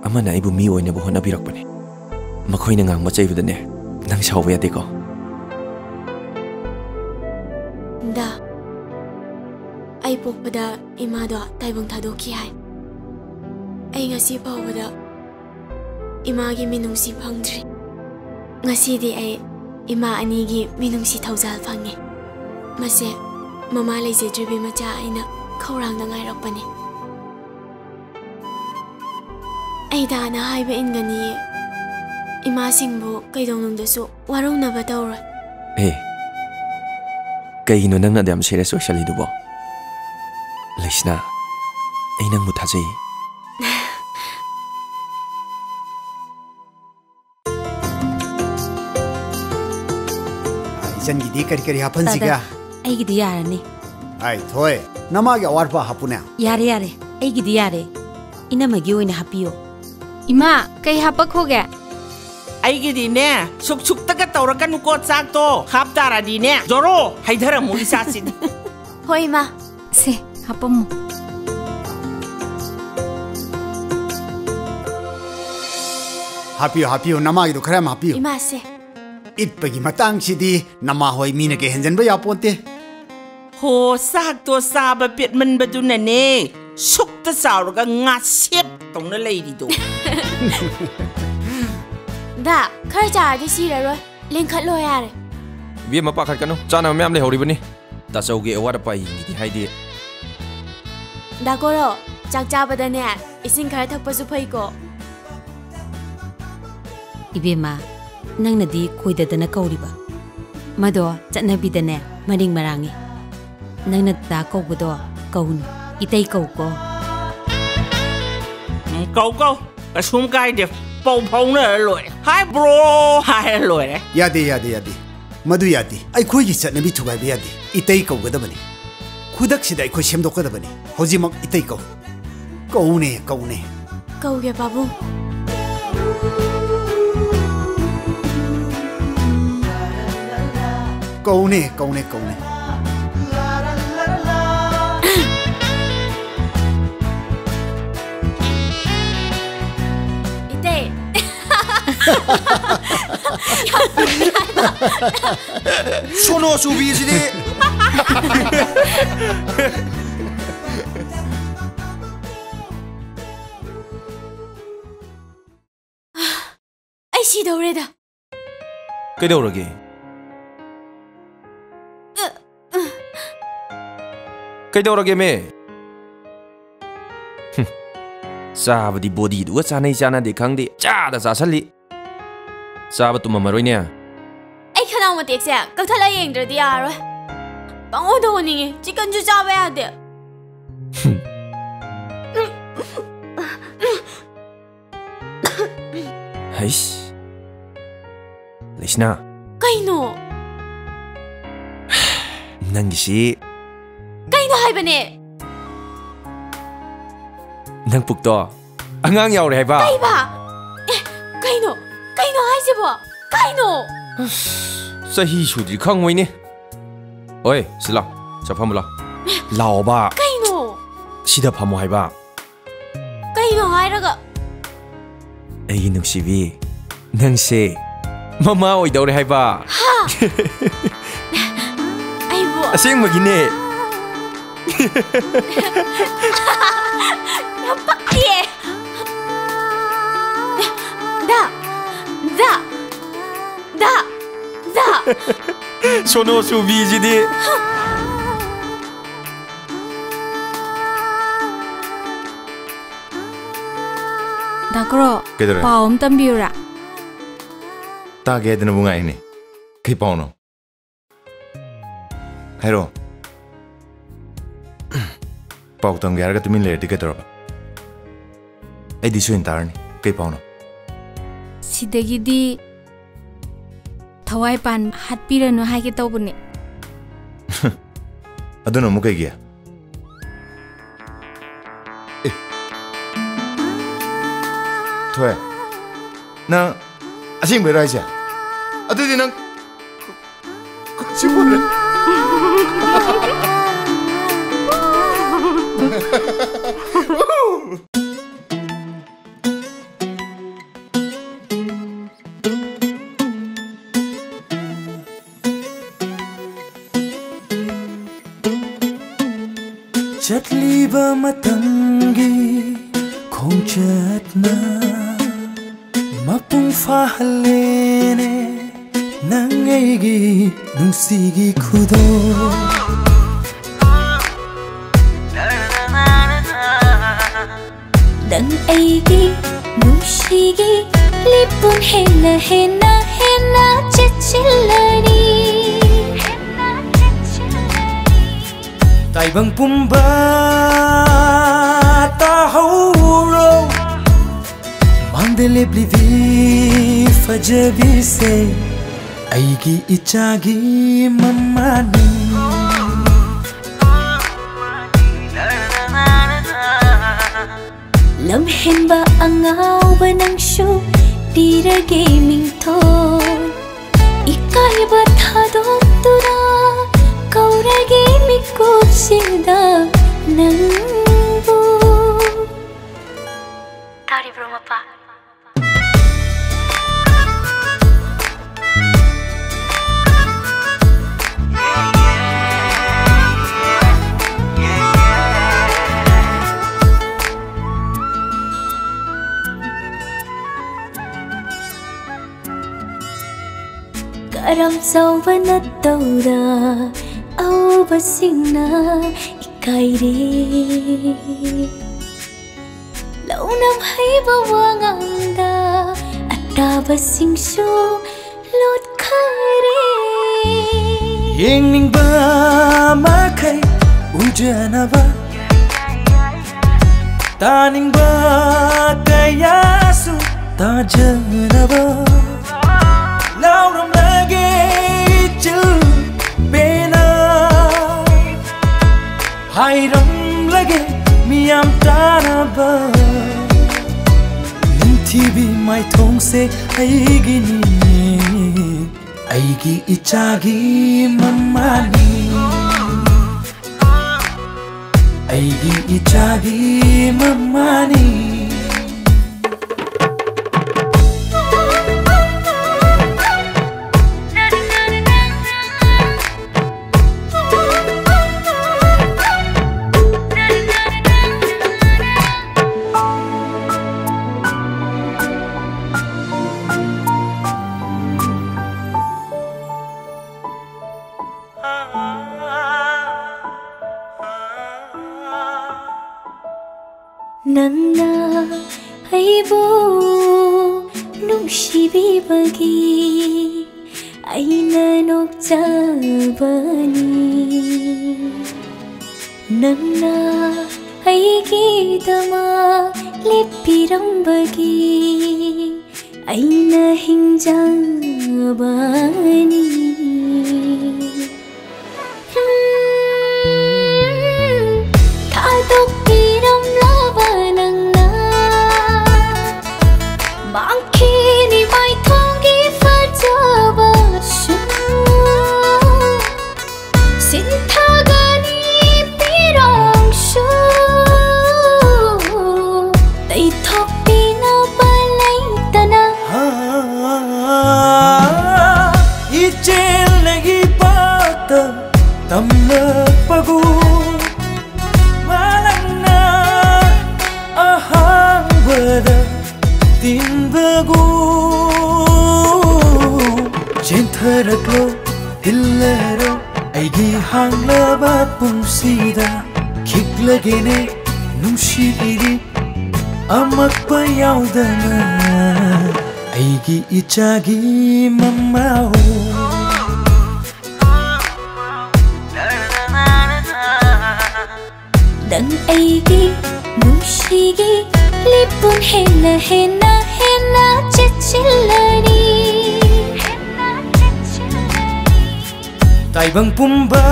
ꯑꯃꯅ ꯑꯩꯕꯨ ꯃꯤ ꯑꯣꯏꯅꯕ ꯍꯣꯠꯅꯕꯤꯔꯛꯄꯅꯦ꯫ ꯃꯈꯣꯏꯅ ꯉꯥꯡꯕ ꯆꯩꯕꯗꯅꯦ, ꯅꯪ ꯁꯥꯎꯕ ꯌꯥꯗꯦꯀꯣ꯫ ꯗꯥ, ꯑꯩ ꯄꯣꯛꯄꯗ ꯏꯃꯥꯗꯣ ꯇꯥꯏꯕꯪ ꯊꯥꯗꯣꯛꯈꯤ ꯍꯥꯏ꯫ ꯑꯩ ꯉꯁꯤ ꯐꯥꯎꯕꯗ ꯏꯃꯥꯒꯤ ꯃꯤꯅꯨꯡꯁꯤ ꯐꯪꯗ꯭ꯔꯤ꯫ ꯉꯁꯤꯗꯤ ꯑꯩ ꯏꯃꯥ ꯑꯅꯤꯒꯤ ꯃꯤꯅꯨꯡꯁꯤ ꯊꯧꯖꯥꯜ ꯐꯪꯉꯦ꯫ ꯃꯁꯦ ꯃꯃꯥ ꯂꯩꯖꯗ꯭ꯔꯤꯕꯤ ꯃꯆꯥ ꯑꯩꯅ ꯈꯧꯔꯥꯡꯅ ꯉꯥꯏꯔꯛꯄꯅꯦ꯫ ꯑꯩ ꯗꯥꯅ ꯍꯥꯏꯕ ꯏꯟꯒꯅꯤꯌꯦ꯫ ꯏꯃꯥꯁꯤꯡꯕꯨ ꯀꯩꯗꯧꯅꯨꯡꯗꯁꯨ ꯋꯥꯔꯧꯅꯕ ꯇꯧꯔꯣꯏ꯫ ꯑꯦ, ꯀꯩꯒꯤꯅꯣ ꯅꯪꯅ ꯑꯗꯨꯌꯥꯝ serious ꯑꯣꯏꯁꯜꯂꯤꯗꯨꯕꯣ? ꯂꯩꯁꯅꯥ, ꯑꯩ ꯅꯪꯕꯨ ꯊꯥꯖꯩ꯫ ꯏꯆꯟꯒꯤꯗꯤ ꯀꯔꯤ ꯀꯔꯤ ꯍꯥꯞꯍꯟꯁꯤꯒꯦ? ꯇꯥꯗ, ꯑꯩꯒꯤꯗꯤ ꯌꯥꯔꯅꯤ꯫ ꯑꯩ ꯊꯣꯏ, ꯅꯃꯥꯒꯤ ꯑꯋꯥꯠꯄ ꯍꯥꯞꯄꯨꯅꯦ꯫ ꯌꯥꯔꯦ, ꯌꯥꯔꯦ, ꯑꯩꯒꯤꯗꯤ ꯌꯥꯔꯦ꯫ ꯏꯅꯝꯃꯒꯤ ꯑꯣꯏꯅ ꯍꯥꯞꯄꯤꯌꯣ꯫ ꯏꯃꯥ, ꯀꯩ ꯍꯥꯞꯄꯛꯈꯣꯒꯦ? ꯑꯩꯒꯤꯗꯤꯅꯦ, ꯁꯨꯛ ꯁꯨꯛꯇꯒ ꯇꯧꯔꯛꯀꯅꯨꯀꯣ, ꯆꯥꯛꯇꯣ꯫ ꯍꯥꯞ ꯇꯥꯔꯗꯤꯅꯦ, ꯖꯣꯔꯣ ꯍꯩꯊꯔꯝꯃꯨ ꯏꯆꯥꯁꯤꯗꯤ꯫ ꯍꯣꯏ, ꯏꯃꯥ꯫ ꯁꯦ, ꯍꯥꯞꯄꯝꯃꯨ꯫ ꯍꯥꯞꯄꯤꯌꯨ, ꯍꯥꯞꯄꯤꯌꯨ, ꯅꯃꯥꯒꯤꯗꯣ ꯈꯔ ꯌꯥꯝ ꯍꯥꯞꯄꯤꯌꯨ꯫ ꯏꯃꯥꯁꯦ꯫ ꯏꯠꯄꯒꯤ ꯃꯇꯥꯡꯁꯤꯗꯤ ꯅꯃꯥ ꯍꯣꯏ ꯃꯤꯅ ꯀꯩ ꯍꯦꯟꯖꯟꯕ ꯌꯥꯄꯣꯟꯇꯦ꯫ ꯍꯣ, ꯆꯥꯛꯇꯣ ꯆꯥꯕ ꯄꯦꯠꯃꯟꯕꯗꯨꯅꯅꯦ, ꯁꯨꯛꯇ ꯆꯥꯎꯔꯒ ꯉꯥꯁꯦꯞ ꯇꯧꯅ ꯂꯩꯔꯤꯗꯣ꯫ ꯗꯥ, ꯈꯔ ꯆꯥꯔꯗꯤ ꯁꯤꯔꯔꯣꯏ꯫ ꯂꯦꯡꯈꯠꯂꯣ ꯌꯥꯔꯦ꯫ ꯏꯕꯦꯝꯃ, ꯄꯥꯈꯠꯀꯅꯨ, ꯆꯥꯅꯕ ꯃꯌꯥꯝ ꯂꯩꯍꯧꯔꯤꯕꯅꯤ꯫ ꯇꯥꯆꯧꯒꯤ ꯑꯋꯥꯠ ꯑꯄꯥ ꯌꯦꯡꯒꯦꯗꯤ ꯍꯥꯏꯗꯦ꯫ ꯗꯥ ꯀꯣꯔꯣ, ꯆꯥꯛ ꯆꯥꯕꯗꯅꯦ, ꯏꯁꯤꯡ ꯈꯔ ꯊꯛꯄꯁꯨ ꯐꯩꯀꯣ꯫ ꯏꯕꯦꯝꯃ, ꯅꯪꯅꯗꯤ ꯀꯣꯏꯗꯗꯅ ꯀꯧꯔꯤꯕ? ꯃꯗꯣ ꯆꯠꯅꯕꯤꯗꯅꯦ, ꯃꯔꯤꯡ ꯃꯔꯥꯡꯉꯤ꯫ ꯅꯪꯅ ꯗꯥ ꯀꯧꯕꯗꯣ ꯀꯧꯅꯨ꯫ ꯏꯇꯩ ꯀꯧ ꯀꯣ꯫ ꯎꯝ, ꯀꯧ ꯀꯧ꯫ ꯀꯩꯁꯨꯝ ꯀꯥꯏꯗꯦ꯫ ꯄꯥꯎ ꯐꯥꯎꯅꯔ ꯂꯣꯏꯔꯦ꯫ "ꯍꯥꯏ ꯕ꯭ꯔꯣ" ꯍꯥꯏꯔ ꯂꯣꯏꯔꯦ꯫ ꯌꯥꯗꯦ, ꯌꯥꯗꯦ, ꯌꯥꯗꯦ꯫ ꯃꯗꯨ ꯌꯥꯗꯦ꯫ ꯑꯩꯈꯣꯏꯒꯤ ꯆꯠꯅꯕꯤ ꯊꯨꯒꯥꯏꯕ ꯌꯥꯗꯦ꯫ ꯏꯇꯩ ꯀꯧꯒꯗꯕꯅꯤ꯫ ꯈꯨꯗꯛꯁꯤꯗ ꯑꯩꯈꯣꯏ ꯁꯦꯝꯗꯣꯛꯀꯗꯕꯅꯤ꯫ ꯍꯧꯖꯤꯛꯃꯛ ꯏꯇꯩ ꯀꯧ꯫ ꯀꯧꯅꯦ, ꯀꯧꯅꯦ꯫ ꯀꯧꯒꯦ, ꯄꯥꯕꯨꯡ꯫ ꯀꯧꯅꯦ, ꯀꯧꯅꯦ, ꯀꯧꯅꯦ꯫ ꯏꯇꯩ꯫ ꯁꯣꯅꯣ ꯆꯨꯕꯤꯁꯤꯗꯤ꯫ ꯑꯩ ꯁꯤꯗꯧꯔꯦꯗ꯫ ꯀꯩꯗꯧꯔꯒꯦ? ꯀꯩꯗꯧꯔꯒꯦꯃꯦ? ꯍꯨꯝ꯫ ꯆꯥꯕꯗꯤ ꯕꯣꯗꯤꯗꯨꯒ ꯆꯥꯅꯩ ꯆꯥꯅꯗꯦ ꯈꯪꯗꯦ, ꯆꯥꯗ ꯆꯥꯁꯜꯂꯤ꯫ ꯆꯥꯕ ꯇꯨꯝꯃꯝꯃꯔꯣꯏꯅꯦ꯫ ꯑꯩ ꯈꯅꯥꯎ ꯃꯇꯦꯛꯁꯦ ꯀꯛꯊꯠꯂ ꯌꯦꯡꯗ꯭ꯔꯗꯤ ꯌꯥꯔꯔꯣꯏ꯫ ꯄꯪꯑꯣꯗ ꯑꯣꯅꯤꯡꯉꯦ, ꯆꯤꯛꯀꯟꯁꯨ ꯆꯥꯕ ꯌꯥꯗꯦ꯫ ꯍꯨꯝ꯫ ꯍꯩꯁ꯫ ꯂꯩꯁꯅꯥ꯫ ꯀꯩꯅꯣ? ꯅꯪꯒꯤꯁꯤ꯫ ꯀꯩꯅꯣ ꯍꯥꯏꯕꯅꯦ? ꯅꯪ ꯄꯨꯛꯇꯣ ꯑꯉꯥꯡ ꯌꯥꯎꯔꯦ ꯍꯥꯏꯕ꯫ ꯀꯩꯕ? ꯑꯦ, ꯀꯩꯅꯣ? ꯀꯩꯅꯣ ꯍꯥꯏꯁꯤꯕꯣ? ꯀꯩꯅꯣ? ꯑꯁ, ꯆꯍꯤ ꯁꯨꯗ꯭ꯔꯤ ꯈꯪꯉꯣꯏꯅꯦ꯫ ꯑꯣꯏ, ꯁꯤ ꯂꯥꯎ꯫ ꯆꯠꯐꯝ ꯂꯥꯎ꯫ ꯂꯥꯎꯕ꯫ ꯀꯩꯅꯣ? ꯁꯤꯗ ꯐꯝꯃꯣ ꯍꯥꯏꯕ꯫ ꯀꯩꯅꯣ ꯍꯥꯏꯔꯒ? ꯑꯩꯒꯤ ꯅꯨꯡꯁꯤꯕꯤ, ꯅꯪꯁꯦ ꯃꯃꯥ ꯑꯣꯏꯗꯧꯔꯦ ꯍꯥꯏꯕ꯫ ꯍꯥ? ꯑꯩꯕꯨ? ꯑꯁꯦꯡꯕꯒꯤꯅꯦ꯫ ꯌꯥꯝ ꯄꯛꯇꯤꯌꯦ꯫ ꯗꯥ! ꯗꯥ! ꯗꯥ! ꯗꯥ! ꯁꯣꯅꯣ ꯆꯨꯕꯤꯁꯤꯗꯤ꯫ ꯗꯥ ꯀ꯭ꯔꯣ, ꯀꯩꯗꯧꯔꯦ? ꯄꯥꯎ ꯑꯃ ꯇꯝꯕꯤꯌꯨꯔꯥ? ꯇꯥꯒꯦ ꯍꯥꯏꯗꯅꯕꯨ ꯉꯥꯏꯔꯤꯅꯦ꯫ ꯀꯩ ꯄꯥꯎꯅꯣ? ꯍꯥꯏꯔꯣ꯫ ꯄꯥꯎ ꯇꯝꯒꯦ ꯍꯥꯏꯔꯒ ꯇꯨꯃꯤꯟ ꯂꯩꯔꯗꯤ ꯀꯩꯗꯧꯔꯕ? ꯑꯩꯗꯤ ꯁꯣꯏꯅ ꯇꯥꯔꯅꯤ꯫ ꯀꯩ ꯄꯥꯎꯅꯣ? ꯁꯤꯗꯒꯤꯗꯤ ꯊꯋꯥꯏ ꯄꯥꯟ ꯍꯥꯠꯄꯤꯔꯅꯨ ꯍꯥꯏꯒꯦ ꯇꯧꯕꯅꯦ꯫ ꯑꯗꯨꯅ ꯑꯃꯨꯛ ꯀꯩꯒꯤ? ꯑꯦ꯫ ꯊꯣꯏ, ꯅꯪ ꯑꯁꯦꯡꯕꯩꯔꯣ ꯍꯥꯏꯁꯦ? ꯑꯗꯨꯗꯤ ꯅꯪ ꯀ-, ꯀ-, ꯁꯤꯕꯨꯅꯦ꯫ ꯆꯠꯂꯤꯕ ꯃꯇꯝꯒꯤ ꯈꯣꯡꯆꯠꯅ ꯃꯄꯨꯡ ꯐꯥꯍꯜꯂꯦꯅꯦ ꯅꯪ ꯑꯩꯒꯤ ꯅꯨꯡꯁꯤꯒꯤ ꯈꯨꯗꯣꯜ꯫ ꯅꯪ ꯑꯩꯒꯤ ꯅꯨꯡꯁꯤꯒꯤ ꯂꯤꯞꯄꯨꯟ ꯍꯦꯟꯅ ꯍꯦꯟꯅ ꯍꯦꯟꯅ ꯆꯦꯠꯁꯤꯜꯂꯅꯤ꯫ ꯇꯥꯏꯕꯪ ꯄꯨꯝꯕ ꯇꯥꯍꯧꯔꯣ, ꯃꯥꯡꯗ ꯂꯦꯞꯂꯤꯕꯤ ꯐꯖꯕꯤꯁꯦ ꯑꯩꯒꯤ ꯏꯆꯥꯒꯤ ꯃꯃꯥꯅꯤ꯫ ꯂꯝꯍꯦꯟꯕ ꯑꯉꯥꯎꯕ ꯅꯪꯁꯨ ꯄꯤꯔꯒꯦ ꯃꯤꯡꯊꯣꯜ꯫ ꯏꯀꯥꯏꯕ ꯊꯥꯗꯣꯛꯇꯨꯅ ꯀꯧꯔꯒꯦ ꯃꯤꯀꯨꯞꯁꯤꯗ ꯅꯪꯕꯨ꯫ ꯇꯥꯔꯤꯕ꯭ꯔꯣ, ꯃꯄꯥ? ꯀꯔꯝ ꯆꯥꯎꯕ ꯅꯠꯇꯧꯔ ꯑꯎꯕꯁꯤꯡꯅ ꯏꯀꯥꯏꯔꯦ꯫ ꯂꯧꯅꯝ ꯍꯩꯕ ꯋꯥꯉꯥꯡꯗ ꯑꯇꯥꯕꯁꯤꯡꯁꯨ ꯂꯣꯠꯈꯔꯦ꯫ ꯌꯦꯡꯅꯤꯡꯕ ꯃꯈꯩ ꯎꯖꯅꯕ ꯇꯥꯅꯤꯡꯕ ꯀꯌꯥꯁꯨ ꯇꯥꯖꯅꯕ ꯂꯥꯎꯔꯝꯂꯒꯦ ꯏꯆꯤꯜ ꯄꯦꯅ꯫ ꯍꯥꯏꯔꯝꯂꯒꯦ ꯃꯤꯌꯥꯝ ꯇꯥꯅꯕ, ꯅꯤꯡꯊꯤꯕꯤ ꯃꯥꯏꯊꯣꯡꯁꯦ ꯑꯩꯒꯤꯅꯤ, ꯑꯩꯒꯤ ꯏꯆꯥꯒꯤ ꯃꯃꯥꯅꯤ, ꯑꯩꯒꯤ ꯏꯆꯥꯒꯤ ꯃꯃꯥꯅꯤ꯫ ꯅꯪꯅ ꯑꯩꯕꯨ ꯅꯨꯡꯁꯤꯕꯤꯕꯒꯤ ꯑꯩꯅ ꯅꯣꯛꯆꯕꯅꯤ꯫ ꯅꯪꯅ ꯑꯩꯒꯤꯗꯃꯛ ꯂꯦꯞꯄꯤꯔꯝꯕꯒꯤ ꯑꯩꯅ ꯍꯤꯡꯖꯕꯅꯤ꯫ ꯊꯥꯗꯣꯛꯄꯤꯔꯝꯂꯕ ꯅꯪꯅ ꯃꯥꯡꯈꯤꯅꯤ ꯃꯥꯏꯊꯣꯡꯒꯤ ꯐꯖꯕꯁꯨ꯫ ꯁꯤꯟꯊꯒꯅꯤ ꯄꯤꯔꯣꯡꯁꯨ ꯇꯩꯊꯣꯛꯄꯤꯅꯕ ꯂꯩꯇꯅ꯫ ꯏꯆꯦꯜꯅ ꯏꯄꯥꯛꯇ ꯇꯝꯂꯛꯄꯒꯨꯝ, ꯃꯥꯂꯪꯅ ꯑꯍꯥꯡꯕꯗ ꯇꯤꯟꯕꯒꯨꯝ, ꯆꯦꯟꯊꯔꯛꯂꯣ, ꯇꯤꯜꯂꯔꯣ, ꯑꯩꯒꯤ ꯍꯥꯡꯂꯕ ꯄꯨꯟꯁꯤꯗ ꯈꯤꯛꯂꯒꯦꯅꯦ ꯅꯨꯡꯁꯤꯕꯤꯔꯤ ꯑꯃꯛꯄ ꯌꯥꯎꯗꯅ, ꯑꯩꯒꯤ ꯏꯆꯥꯒꯤ ꯃꯃꯥ꯫ ꯅꯪ ꯑꯩꯒꯤ ꯅꯨꯡꯁꯤꯒꯤ ꯂꯤꯞꯄꯨꯟ ꯍꯦꯟꯅ ꯍꯦꯟꯅ ꯍꯦꯟꯅ ꯆꯦꯠꯁꯤꯜꯂꯅꯤ꯫ ꯇꯥꯏꯕꯪ ꯄꯨꯝꯕ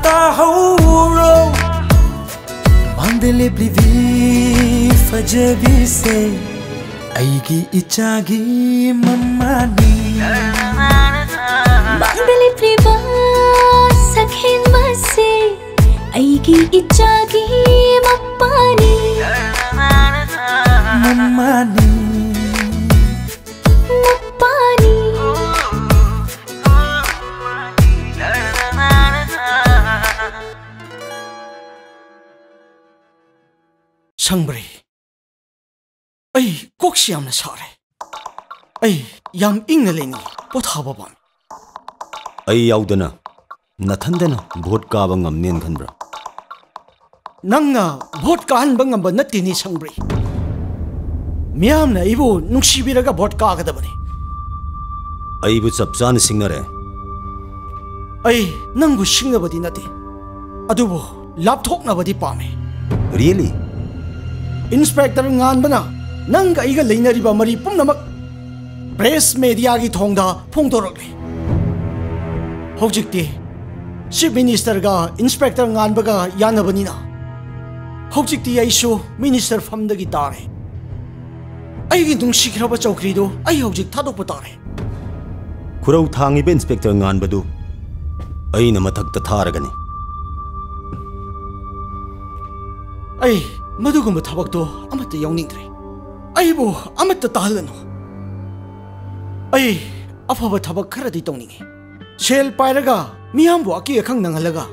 ꯇꯥꯍꯧꯔꯣ꯫ ꯃꯥꯡꯗ ꯂꯦꯞꯂꯤꯕꯤ ꯐꯖꯕꯤꯁꯦ ꯑꯩꯒꯤ ꯏꯆꯥꯒꯤ ꯃꯃꯥꯅꯤ꯫ ꯃꯥꯡꯗ ꯂꯦꯞꯂꯤꯕ ꯁꯛꯍꯦꯟꯕꯁꯦ ꯑꯩꯒꯤ ꯏꯆꯥꯒꯤ ꯃꯄꯥꯅꯤ꯫ ꯃꯃꯥꯅꯤ꯫ ꯃꯄꯥꯅꯤ꯫ ꯁꯪꯕ꯭ꯔꯩ, ꯑꯩ ꯀꯣꯛꯁꯤ ꯌꯥꯝꯅ ꯁꯥꯔꯦ꯫ ꯑꯩ ꯌꯥꯝ ꯏꯪꯅ ꯂꯩꯅꯤꯡꯉꯤ, ꯄꯣꯊꯥꯕ ꯄꯥꯝꯃꯤ꯫ ꯑꯩ ꯌꯥꯎꯗꯅ ꯅꯊꯟꯗꯅ ꯚꯣꯠ ꯀꯥꯕ ꯉꯝꯅꯦꯅ ꯈꯟꯕ꯭ꯔꯥ? ꯅꯪꯅ ꯚꯣꯠ ꯀꯥꯍꯟꯕ ꯉꯝꯕ ꯅꯠꯇꯦꯅꯦ ꯁꯪꯕ꯭ꯔꯩ꯫ ꯃꯤꯌꯥꯝꯅ ꯑꯩꯕꯨ ꯅꯨꯡꯁꯤꯕꯤꯔꯒ ꯚꯣꯠ ꯀꯥꯒꯗꯕꯅꯤ꯫ ꯑꯩꯕꯨ ꯆꯞ ꯆꯥꯅ ꯁꯤꯡꯅꯔꯦ꯫ ꯑꯩ ꯅꯪꯕꯨ ꯁꯤꯡꯅꯕꯗꯤ ꯅꯠꯇꯦ, ꯑꯗꯨꯕꯨ ꯂꯥꯞꯊꯣꯛꯅꯕꯗꯤ ꯄꯥꯝꯃꯤ꯫ Really? ꯏꯟꯁꯄꯦꯛꯇꯔ ꯉꯥꯟꯕꯅ ꯅꯪꯒ ꯑꯩꯒ ꯂꯩꯅꯔꯤꯕ ꯃꯔꯤ ꯄꯨꯝꯅꯃꯛ ꯄ꯭ꯔꯦꯁ ꯃꯦꯗꯤꯌꯥꯒꯤ ꯊꯣꯡꯗ ꯐꯣꯡꯗꯣꯔꯛꯂꯦ꯫ ꯍꯧꯖꯤꯛꯇꯤ ꯆꯤꯐ ꯃꯤꯅꯤꯁꯇꯔꯒ ꯏꯟꯁꯄꯦꯛꯇꯔ ꯉꯥꯟꯕꯒ ꯌꯥꯅꯕꯅꯤꯅ ꯍꯧꯖꯤꯛꯇꯤ ꯑꯩꯁꯨ ꯃꯤꯅꯤꯁꯇꯔ ꯐꯝꯗꯒꯤ ꯇꯥꯔꯦ꯫ ꯑꯩꯒꯤ ꯅꯨꯡꯁꯤꯈ꯭ꯔꯕ ꯆꯧꯀ꯭ꯔꯤꯗꯨ ꯑꯩ ꯍꯧꯖꯤꯛ ꯊꯥꯗꯣꯛꯄ ꯇꯥꯔꯦ꯫ ꯈꯨꯔꯧ ꯊꯥꯡꯉꯤꯕ ꯏꯟꯁꯄꯦꯛꯇꯔ ꯉꯥꯟꯕꯗꯨ ꯑꯩꯅ ꯃꯊꯛꯇ ꯊꯥꯔꯒꯅꯤ꯫ ꯑꯩ ꯃꯗꯨꯒꯨꯝꯕ ꯊꯕꯛꯇꯣ ꯑꯃꯠꯇ ꯌꯥꯎꯅꯤꯡꯗ꯭ꯔꯦ꯫ ꯑꯩꯕꯨ ꯑꯃꯠꯇ ꯇꯥꯍꯜꯂꯅꯨ꯫ ꯑꯩ ꯑꯐꯕ ꯊꯕꯛ ꯈꯔꯗꯤ ꯇꯧꯅꯤꯡꯉꯤ꯫ ꯁꯦꯜ ꯄꯥꯏꯔꯒ ꯃꯤꯌꯥꯝꯕꯨ ꯑꯀꯤ ꯑꯈꯪ ꯅꯪꯍꯜꯂꯒ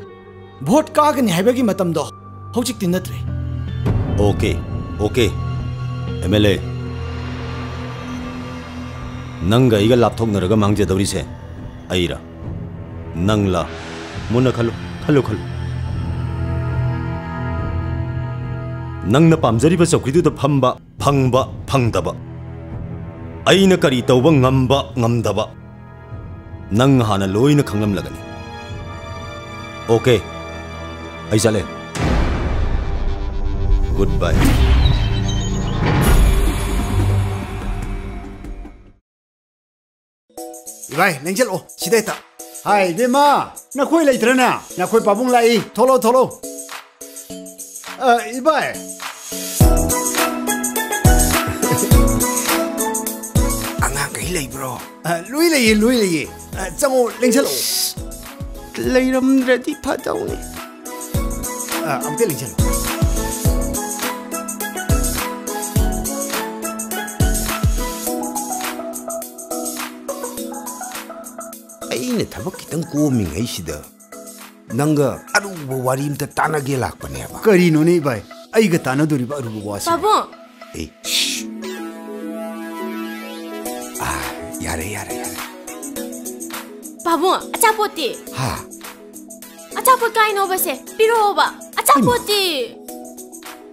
ꯚꯣꯠ ꯀꯥꯒꯅꯤ ꯍꯥꯏꯕꯒꯤ ꯃꯇꯝꯗꯣ ꯍꯧꯖꯤꯛꯇꯤ ꯅꯠꯇ꯭ꯔꯦ꯫ Okay, okay, M L A. ꯅꯪꯒ ꯑꯩꯒ ꯂꯥꯞꯊꯣꯛꯅꯔꯒ ꯃꯥꯡꯖꯗꯧꯔꯤꯁꯦ ꯑꯩꯔꯥ, ꯅꯪꯂꯥ? ꯃꯨꯟꯅ ꯈꯜꯂꯨ, ꯈꯜꯂꯨ, ꯈꯜꯂꯨ꯫ ꯅꯪꯅ ꯄꯥꯝꯖꯔꯤꯕ ꯆꯧꯀ꯭ꯔꯤꯗꯨꯗ ꯐꯝꯕ ꯐꯪꯕ ꯐꯪꯗꯕ, ꯑꯩꯅ ꯀꯔꯤ ꯇꯧꯕ ꯉꯝꯕ ꯉꯝꯗꯕ, ꯅꯪ ꯍꯥꯟꯅ ꯂꯣꯏꯅ ꯈꯪꯂꯝꯂꯒꯅꯤ꯫ ꯑꯣꯀꯦ, ꯑꯩ ꯆꯠꯂꯦ꯫ Goodbye. ꯏꯕꯥꯏ, ꯂꯦꯡꯁꯤꯜꯂꯛꯑꯣ ꯁꯤꯗ ꯍꯦꯛꯇ꯫ ꯍꯥꯏ, ꯏꯕꯦꯝꯃ, ꯅꯈꯣꯏ ꯂꯩꯇ꯭ꯔꯅꯦ? ꯅꯈꯣꯏ ꯄꯥꯕꯨꯡ ꯂꯥꯛꯏ, ꯊꯣꯛꯂꯛꯑꯣ, ꯊꯣꯛꯂꯛꯑꯣ꯫ ꯑ, ꯏꯕꯥꯏ꯫ ꯑꯉꯥꯡꯈꯩ ꯂꯩꯕ꯭ꯔꯣ? ꯑ, ꯂꯣꯏ ꯂꯩꯌꯦ, ꯂꯣꯏ ꯂꯩꯌꯦ꯫ ꯑ, ꯆꯪꯉꯣ, ꯂꯦꯡꯁꯤꯜꯂꯛꯑꯣ꯫ ꯂꯩꯔꯝꯗ꯭ꯔꯗꯤ ꯐꯗꯧꯅꯤ꯫ ꯑ, ꯑꯃꯨꯛꯇ ꯂꯦꯡꯁꯤꯜꯂꯣ꯫ ꯑꯩꯅ ꯊꯕꯛ ꯈꯤꯇꯪ ꯀꯣꯝꯃꯤꯉꯩꯁꯤꯗ ꯅꯪꯒ ꯑꯔꯨꯕ ꯋꯥꯔꯤ ꯑꯝꯇ ꯇꯥꯟꯅꯒꯦ ꯂꯥꯛꯄꯅꯦꯕ꯫ ꯀꯔꯤꯅꯣꯅꯦ ꯏꯕꯥꯏ? ꯑꯩꯒ ꯇꯥꯟꯅꯗꯣꯔꯤꯕ ꯑꯔꯨꯕ ꯋꯥꯁꯦ? ꯄꯥꯕꯨꯡ! ꯑꯦ, ꯁ꯭ꯁ꯫ ꯑꯥ, ꯌꯥꯔꯦ, ꯌꯥꯔꯦ, ꯌꯥꯔꯦ꯫ ꯄꯥꯕꯨꯡ, ꯑꯆꯥꯄꯣꯠꯇꯤ? ꯍꯥ? ꯑꯆꯥꯄꯣꯠ ꯀꯥꯏꯅꯣꯕꯁꯦ? ꯄꯤꯔꯛꯑꯣꯕ꯫ ꯑꯆꯥꯄꯣꯠꯇꯤ?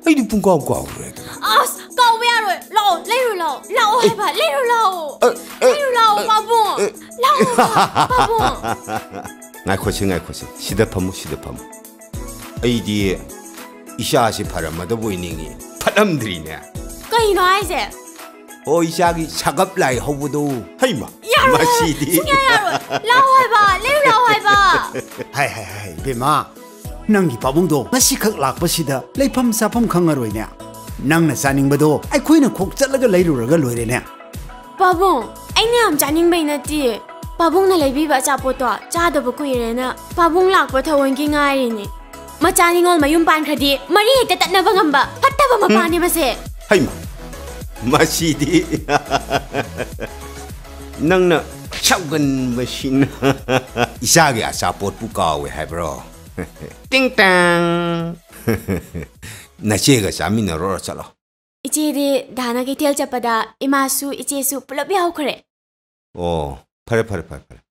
ꯑꯩꯗꯤ ꯄꯨꯡꯀꯥꯎ ꯀꯥꯎꯔꯦꯗꯅ꯫ ꯑꯁ, ꯀꯥꯎꯕ ꯌꯥꯔꯣꯏ꯫ ꯂꯥꯛꯑꯣ, ꯂꯩꯔꯨ ꯂꯥꯛꯑꯣ꯫ ꯂꯥꯛꯑꯣ ꯑꯦ꯫ ꯍꯥꯏꯕ, ꯂꯩꯔꯨ ꯂꯥꯛꯑꯣ꯫ ꯑꯦ, ꯑꯦ, ꯂꯩꯔꯨ ꯂꯥꯛꯑꯣ, ꯑꯦ, ꯄꯥꯕꯨꯡ꯫ ꯑꯦ꯫ ꯂꯥꯛꯑꯣ ꯍꯥꯏꯕ, ꯄꯥꯕꯨꯡ꯫ ꯉꯥꯏꯈꯣꯁꯦ, ꯉꯥꯏꯈꯣꯁꯦ꯫ ꯁꯤꯗ ꯐꯝꯃꯨ, ꯁꯤꯗ ꯐꯝꯃꯨ꯫ ꯑꯩꯗꯤ ꯏꯆꯥꯁꯤ ꯐꯔꯝꯃꯗꯕꯣꯏ ꯅꯤꯡꯉꯤ꯫ ꯐꯠꯂꯝꯗ꯭ꯔꯤꯅꯦ꯫ ꯀꯩꯅꯣ ꯍꯥꯏꯁꯦ? ꯑꯣ, ꯏꯆꯥꯒꯤ ꯁꯥꯒꯞ ꯂꯥꯏ ꯍꯧꯕꯗꯣ꯫ ꯍꯩꯃ, ꯌꯥꯔꯣꯏ, ꯃꯁꯤꯗꯤ꯫ ꯁꯨꯡꯌꯥ ꯌꯥꯔꯣꯏ꯫ ꯂꯥꯛꯑꯣ ꯍꯥꯏꯕ, ꯂꯩꯔꯨ ꯂꯥꯛꯑꯣ ꯍꯥꯏꯕ꯫ ꯍꯥꯏ, ꯍꯥꯏ, ꯍꯥꯏ, ꯏꯕꯦꯝꯃ, ꯅꯪꯒꯤ ꯄꯥꯕꯨꯡꯗꯣ ꯉꯁꯤꯈꯛ ꯂꯥꯛꯄꯁꯤꯗ ꯂꯩꯐꯝ ꯆꯥꯐꯝ ꯈꯪꯉꯔꯣꯏꯅꯦ꯫ ꯅꯪꯅ ꯆꯥꯅꯤꯡꯕꯗꯣ ꯑꯩꯈꯣꯏꯅ ꯈꯣꯡ ꯆꯠꯂꯒ ꯂꯩꯔꯨꯔꯒ ꯂꯣꯏꯔꯦꯅꯦ꯫ ꯄꯥꯕꯨꯡ, ꯑꯩꯅ ꯌꯥꯝ ꯆꯥꯅꯤꯡꯕꯩ ꯅꯠꯇꯤꯌꯦ꯫ ꯄꯥꯕꯨꯡꯅ ꯂꯩꯕꯤꯕ ꯑꯆꯥꯄꯣꯠꯇꯣ ꯆꯥꯗꯕ ꯀꯨꯏꯔꯦꯅ ꯄꯥꯕꯨꯡ ꯂꯥꯛꯄ ꯊꯧꯑꯣꯏꯟꯀꯤ ꯉꯥꯏꯔꯤꯅꯦ꯫ ꯃꯆꯥ ꯅꯤꯉꯣꯜ ꯃꯌꯨꯝ ꯄꯥꯟꯈ꯭ꯔꯗꯤ ꯃꯔꯤ ꯍꯦꯛꯇ ꯇꯠꯅꯕ ꯉꯝꯕ ꯐꯠꯇꯕ ꯃꯄꯥꯅꯦ ꯃꯁꯦ꯫ ꯍꯩꯃ! ꯃꯁꯤꯗꯤ ꯅꯪꯅ ꯁꯥꯎꯒꯟꯕꯁꯤꯅ꯫ ꯏꯆꯥꯒꯤ ꯑꯆꯥꯄꯣꯠꯄꯨ ꯀꯥꯎꯋꯦ ꯍꯥꯏꯕ꯭ꯔꯣ? ꯇꯤꯡ ꯇꯥꯡ! ꯅꯆꯦꯒ ꯆꯥꯃꯤꯟꯅꯔꯨꯔꯣ, ꯆꯠꯂꯣ꯫ ꯏꯆꯦꯗꯤ ꯗꯥꯅ ꯀꯩꯊꯦꯜ ꯆꯠꯄꯗ ꯏꯃꯥꯁꯨ ꯏꯆꯦꯁꯨ ꯄꯨꯂꯞ ꯌꯥꯎꯈ꯭ꯔꯦ꯫ ꯑꯣ, ꯐꯔꯦ, ꯐꯔꯦ, ꯐꯔꯦ, ꯐꯔꯦ꯫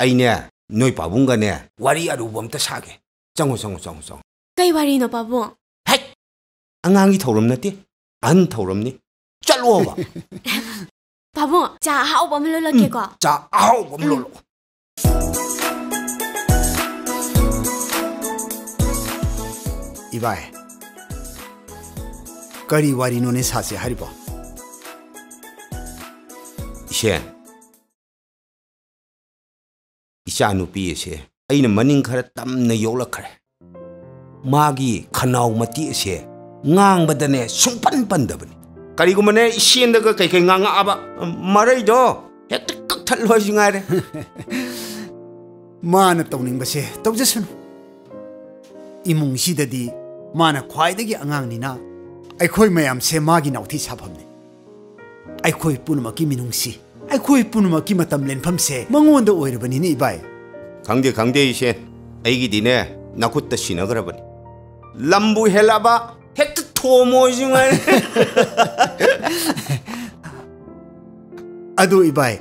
ꯑꯩꯅꯦ, ꯅꯣꯏ ꯄꯥꯕꯨꯡꯒꯅꯦ, ꯋꯥꯔꯤ ꯑꯔꯨꯕ ꯑꯝꯇ ꯁꯥꯒꯦ꯫ ꯆꯪꯉꯣ, ꯆꯪꯉꯣ, ꯆꯪꯉꯣ, ꯆꯪꯉꯣ꯫ ꯀꯩ ꯋꯥꯔꯤꯅꯣ, ꯄꯥꯕꯨꯡ? ꯍꯦꯛ! ꯑꯉꯥꯡꯒꯤ ꯊꯧꯔꯝ ꯅꯠꯇꯦ, ꯑꯍꯟ ꯊꯧꯔꯝꯅꯤ꯫ ꯆꯠꯂꯣꯕ꯫ ꯄꯥꯕꯨꯡ, ꯆꯥ ꯑꯍꯥꯎꯕ ꯑꯃ ꯂꯣꯜꯂꯛꯀꯦꯀꯣ꯫ ꯎꯝ, ꯆꯥ ꯑꯍꯥꯎꯕ ꯑꯃ ꯎꯝ꯫ ꯂꯣꯜꯂꯛꯑꯣ꯫ ꯏꯕꯥꯏ, ꯀꯔꯤ ꯋꯥꯔꯤꯅꯣꯅꯦ ꯁꯥꯁꯦ ꯍꯥꯏꯔꯤꯕꯣ? ꯏꯆꯦ, ꯏꯆꯥꯅꯨꯄꯤ ꯑꯁꯦ ꯑꯩꯅ ꯃꯅꯤꯡ ꯈꯔ ꯇꯝꯅ ꯌꯣꯛꯂꯛꯈ꯭ꯔꯦ꯫ ꯃꯥꯒꯤ ꯈꯅꯥꯎ ꯃꯇꯤ ꯑꯁꯦ ꯉꯥꯡꯕꯗꯅꯦ ꯁꯨꯡꯄꯟ ꯄꯟꯗꯕꯅꯤ꯫ ꯀꯔꯤꯒꯨꯝꯕꯅꯦ ꯏꯆꯦꯟꯗꯒ ꯀꯩꯀꯩ ꯉꯥꯡꯉꯛꯑꯕ, ꯃꯔꯩꯗꯣ ꯍꯦꯛꯇ ꯀꯛꯊꯠꯂꯣ ꯍꯥꯏꯁꯤ ꯉꯥꯏꯔꯦ꯫ ꯃꯥꯅ ꯇꯧꯅꯤꯡꯕꯁꯦ ꯇꯧꯖꯁꯅꯨ꯫ ꯏꯃꯨꯡꯁꯤꯗꯗꯤ ꯃꯥꯅ ꯈ꯭ꯋꯥꯏꯗꯒꯤ ꯑꯉꯥꯡꯅꯤꯅ ꯑꯩꯈꯣꯏ ꯃꯌꯥꯝꯁꯦ ꯃꯥꯒꯤ ꯅꯥꯎꯊꯤ ꯁꯥꯐꯝꯅꯤ꯫ ꯑꯩꯈꯣꯏ ꯄꯨꯝꯅꯃꯛꯀꯤ ꯃꯤꯅꯨꯡꯁꯤ, ꯑꯩꯈꯣꯏ ꯄꯨꯝꯅꯃꯛꯀꯤ ꯃꯇꯝ ꯂꯦꯟꯐꯝꯁꯦ ꯃꯉꯣꯟꯗ ꯑꯣꯏꯔꯕꯅꯤꯅꯦ, ꯏꯕꯥꯏ꯫ ꯈꯪꯗꯦ, ꯈꯪꯗꯦ, ꯏꯆꯦ꯫ ꯑꯩꯒꯤꯗꯤꯅꯦ, ꯅꯈꯨꯠꯇ ꯁꯤꯟꯅꯈ꯭ꯔꯕꯅꯤ꯫ ꯂꯝꯕꯨ ꯍꯦꯜꯂꯕ, ꯍꯦꯛꯇ ꯊꯣꯝꯃꯣ ꯍꯥꯏꯁꯤ ꯉꯥꯏꯔꯦ꯫ ꯑꯗꯨ, ꯏꯕꯥꯏ,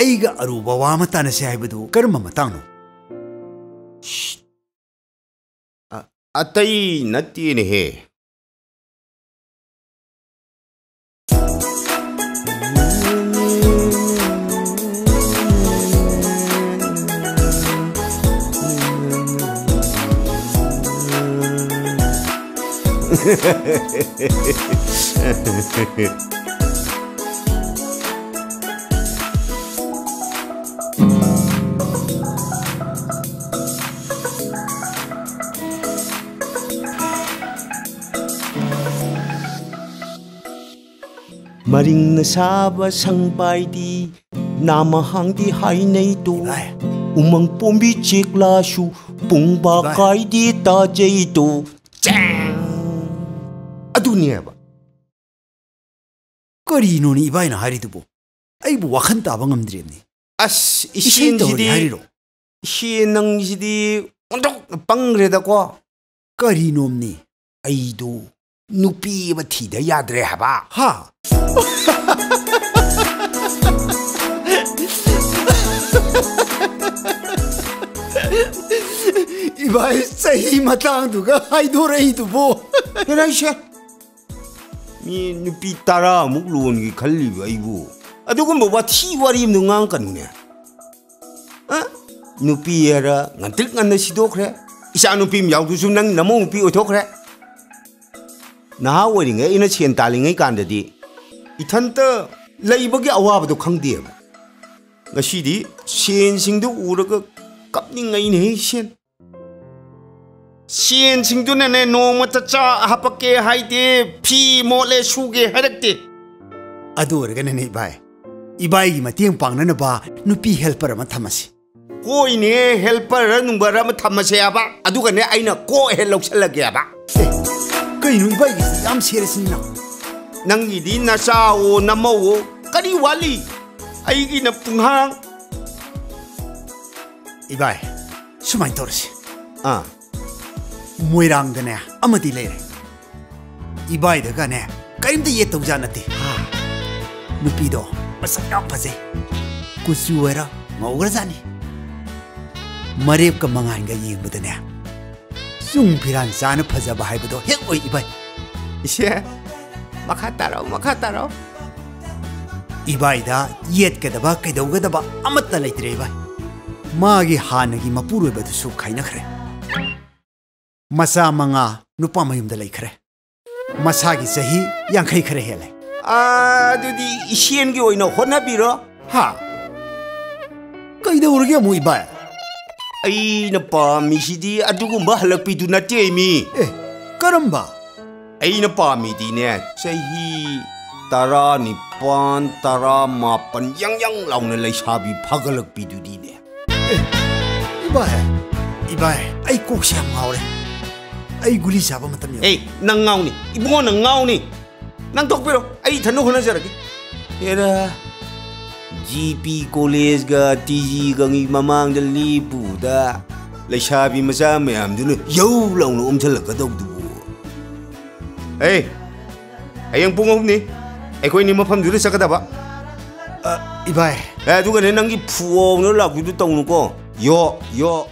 ꯑꯩꯒ ꯑꯔꯨꯕ ꯋꯥ ꯑꯃ ꯇꯥꯟꯅꯁꯦ ꯍꯥꯏꯕꯗꯨ ꯀꯔꯝꯕ ꯃꯇꯥꯡꯅꯣ? ꯁꯤꯠ꯫ ꯑ-, ꯑꯇꯩ ꯅꯠꯇꯦꯅꯦꯍꯦ꯫ ꯃꯔꯤꯡꯅ ꯁꯥꯕ ꯁꯪꯕꯥꯏꯗꯤ ꯅꯥꯃꯍꯥꯡꯗꯤ ꯍꯥꯏꯅꯩꯗꯣ꯫ ꯏꯃꯥꯏ꯫ ꯎꯃꯪ ꯄꯣꯝꯕꯤ ꯆꯦꯛꯂꯥꯁꯨ ꯄꯨꯡꯕ ꯏꯃꯥꯏ꯫ ꯀꯥꯏꯗꯤ ꯇꯥꯖꯩꯗꯣ꯫ ꯆꯦꯡ! ꯑꯗꯨꯅꯦꯕ꯫ ꯀꯔꯤꯅꯣꯅꯦ ꯏꯕꯥꯏꯅ ꯍꯥꯏꯔꯤꯗꯨꯕꯨ? ꯑꯩꯕꯨ ꯋꯥꯈꯜ ꯇꯥꯕ ꯉꯝꯗ꯭ꯔꯦꯅꯦ꯫ ꯑꯁ, ꯏꯁꯩ ꯇꯧꯔꯤ ꯏꯁꯤꯡꯁꯤꯗꯤ, ꯍꯥꯏꯔꯤꯔꯣ? ꯏꯁꯤ ꯅꯪꯁꯤꯗꯤ ꯑꯣꯟꯊꯣꯛꯅ ꯄꯪꯈ꯭ꯔꯦꯗꯀꯣ꯫ ꯀꯔꯤꯅꯣꯝꯅꯤ? ꯑꯩꯗꯣ ꯅꯨꯄꯤ ꯑꯃ ꯊꯤꯗ ꯌꯥꯗ꯭ꯔꯦ ꯍꯥꯏꯕ꯫ ꯍꯥ? ꯏꯕꯥꯏ, ꯆꯍꯤ ꯃꯇꯥꯡꯗꯨꯒ ꯍꯥꯏꯗꯣꯔꯛꯏꯗꯨꯕꯨ꯫ ꯀꯩꯅꯣ ꯍꯥꯏꯁꯦ? ꯃꯤ ꯅꯨꯄꯤ ꯇꯔꯥꯃꯨꯛ ꯂꯣꯟꯒꯦ ꯈꯜꯂꯤꯕ ꯑꯩꯕꯨ꯫ ꯑꯗꯨꯒꯨꯝꯕ ꯋꯥꯊꯤ ꯋꯥꯔꯦꯝꯗꯣ ꯉꯥꯡꯉꯛꯀꯅꯨꯅꯦ꯫ ꯑ? ꯅꯨꯄꯤ ꯍꯥꯏꯔ ꯉꯟꯇ꯭ꯔꯤꯛ ꯉꯟꯅ ꯁꯤꯗꯣꯛꯈ꯭ꯔꯦ꯫ ꯏꯆꯥ ꯅꯨꯄꯤ ꯑꯃ ꯌꯥꯎꯗꯨꯁꯨ ꯅꯪ ꯅꯃꯧ ꯅꯨꯄꯤ ꯑꯣꯏꯊꯣꯛꯈ꯭ꯔꯦ꯫ ꯅꯍꯥ ꯑꯣꯏꯔꯤꯉꯩ ꯑꯩꯅ ꯁꯦꯟ ꯇꯥꯜꯂꯤꯉꯩ ꯀꯥꯟꯗꯗꯤ ꯏꯊꯟꯇ ꯂꯩꯕꯒꯤ ꯑꯋꯥꯕꯗꯣ ꯈꯪꯗꯦꯕ꯫ ꯉꯁꯤꯗꯤ ꯁꯦꯟꯁꯤꯡꯗꯨ ꯎꯔꯒ ꯀꯞꯅꯤꯡꯉꯩꯅꯦꯍꯦ, ꯁꯦꯟ꯫ ꯁꯦꯟꯁꯤꯡꯗꯨꯅꯅꯦ ꯅꯣꯡꯃꯇ ꯆꯥ ꯍꯥꯄꯛꯀꯦ ꯍꯥꯏꯗꯦ, ꯐꯤ ꯃꯣꯠꯂꯦ ꯁꯨꯒꯦ ꯍꯥꯏꯔꯛꯇꯦ꯫ ꯑꯗꯨ ꯑꯣꯏꯔꯒꯅꯅꯦ ꯏꯕꯥꯏ, ꯏꯕꯥꯏꯒꯤ ꯃꯇꯦꯡ ꯄꯥꯡꯅꯅꯕ ꯅꯨꯄꯤ helper ꯑꯃ ꯊꯝꯃꯁꯤ꯫ ꯍꯣꯏꯅꯦ, helper ꯅꯨꯡꯕꯔ ꯑꯃ ꯊꯝꯃꯁꯦ ꯍꯥꯏꯕ, ꯑꯗꯨꯒꯅꯦ ꯑꯩꯅ ꯀꯣꯛ ꯍꯦꯛ ꯂꯧꯁꯜꯂꯒꯦ ꯍꯥꯏꯕ꯫ ꯑꯦ, ꯀꯩꯅꯣ ꯏꯕꯥꯏꯒꯤꯁꯤ ꯌꯥꯝ serious ꯅꯤꯅ? ꯅꯪꯒꯤꯗꯤ ꯅꯆꯥꯋꯣ ꯅꯃꯧꯋꯣ ꯀꯔꯤ ꯋꯥꯠꯂꯤ? ꯑꯩꯒꯤꯅ ꯄꯨꯡꯍꯥꯡ꯫ ꯏꯕꯥꯏ, ꯁꯨꯃꯥꯏꯅ ꯇꯧꯔꯁꯤ꯫ ꯑꯥ꯫ ꯃꯣꯏꯔꯥꯡꯗꯅꯦ ꯑꯃꯗꯤ ꯂꯩꯔꯦ꯫ ꯏꯕꯥꯏꯗꯒꯅꯦ ꯀꯔꯤꯝꯇ ꯌꯦꯠꯇꯧꯖꯥꯠ ꯅꯠꯇꯦ꯫ ꯍꯥ꯫ ꯅꯨꯄꯤꯗꯣ ꯃꯁꯛ ꯌꯥꯝ ꯐꯖꯩ꯫ ꯀꯨꯆꯨ ꯑꯣꯏꯔ ꯉꯧꯈ꯭ꯔꯖꯥꯠꯅꯤ꯫ ꯃꯔꯦꯞꯀ ꯃꯉꯥꯜꯒ ꯌꯦꯡꯕꯗꯅꯦ ꯆꯨꯡ ꯐꯤꯔꯥꯟ ꯆꯥꯅ ꯐꯖꯕ ꯍꯥꯏꯕꯗꯣ ꯍꯦꯛ ꯑꯣꯏ ꯏꯕꯥꯏ꯫ ꯏꯁꯦ, ꯃꯈꯥ ꯇꯥꯔꯣ, ꯃꯈꯥ ꯇꯥꯔꯣ꯫ ꯏꯕꯥꯏꯗ ꯌꯦꯠꯀꯗꯕ ꯀꯩꯗꯧꯒꯗꯕ ꯑꯃꯠꯇ ꯂꯩꯇ꯭ꯔꯦ ꯏꯕꯥꯏ꯫ ꯃꯥꯒꯤ ꯍꯥꯟꯅꯒꯤ ꯃꯄꯨꯔꯣꯏꯕꯗꯨꯁꯨ ꯈꯥꯏꯅꯈ꯭ꯔꯦ꯫ ꯃꯆꯥ ꯃꯉꯥ ꯅꯨꯄꯥ ꯃꯌꯨꯝꯗ ꯂꯩꯈ꯭ꯔꯦ꯫ ꯃꯁꯥꯒꯤ ꯆꯍꯤ ꯌꯥꯡꯈꯩ ꯈꯔ ꯍꯦꯜꯂꯦ꯫ ꯑꯥ, ꯑꯗꯨꯗꯤ ꯏꯁꯦꯟꯒꯤ ꯑꯣꯏꯅ ꯍꯣꯠꯅꯕꯤꯔꯣ꯫ ꯍꯥ? ꯀꯩꯗꯧꯔꯒꯦ ꯑꯃꯨꯛ ꯏꯕꯥꯏ? ꯑꯩꯅ ꯄꯥꯝꯃꯤꯁꯤꯗꯤ ꯑꯗꯨꯒꯨꯝꯕ ꯍꯜꯂꯛꯄꯤꯗꯨ ꯅꯠꯇꯦ ꯃꯤ꯫ ꯑꯦ, ꯀꯔꯝꯕ? ꯑꯩꯅ ꯄꯥꯝꯃꯤꯗꯤꯅꯦ, ꯆꯍꯤ ꯇꯔꯥꯅꯤꯄꯥꯟ, ꯇꯔꯥꯃꯥꯄꯟ ꯌꯪ ꯌꯪ ꯂꯥꯎꯅ ꯂꯩꯁꯥꯕꯤ ꯐꯥꯒꯠꯂꯛꯄꯤꯗꯨꯗꯤꯅꯦ꯫ ꯑꯦ, ꯏꯕꯥꯏ, ꯏꯕꯥꯏ, ꯑꯩ ꯀꯣꯛꯁꯦ ꯌꯥꯝ ꯉꯥꯎꯔꯦ꯫ ꯑꯩ ꯒꯨꯂꯤ ꯆꯥꯕ ꯃꯇꯝ ꯌꯧꯔꯦ꯫ ꯑꯦ, ꯅꯪ ꯉꯥꯎꯅꯤ, ꯏꯕꯨꯡꯉꯣ, ꯅꯪ ꯉꯥꯎꯅꯤ꯫ ꯅꯪ ꯊꯣꯛꯄꯤꯔꯣ, ꯑꯩ ꯏꯊꯟꯗ ꯍꯣꯠꯅꯖꯔꯒꯦ꯫ ꯑꯦꯔꯥ, ꯖꯤ ꯄꯤ ꯀꯣꯂꯦꯖꯒ ꯇꯤ ꯖꯤꯒꯒꯤ ꯃꯃꯥꯡꯗ ꯂꯦꯞꯄꯨꯗ ꯂꯩꯁꯥꯕꯤ ꯃꯆꯥ ꯃꯌꯥꯝꯗꯨꯅ ꯌꯧ ꯂꯥꯎꯅ ꯑꯣꯝꯁꯤꯜꯂꯛꯀꯗꯧꯗꯨꯕꯨ꯫ ꯑꯦ, ꯍꯌꯦꯡ ꯄꯨꯡ ꯑꯍꯨꯝꯅꯤ, ꯑꯩꯈꯣꯏꯅꯤ ꯃꯐꯝꯗꯨꯗ ꯆꯠꯀꯗꯕ꯫ ꯑ, ꯏꯕꯥꯏ꯫ ꯑꯦ, ꯑꯗꯨꯒꯅꯦ, ꯅꯪꯒꯤ ꯐꯨ ꯍꯥꯏꯅ ꯂꯥꯎꯕꯤꯗꯨ ꯇꯧꯅꯨꯀꯣ꯫ ꯌꯣ, ꯌꯣ꯫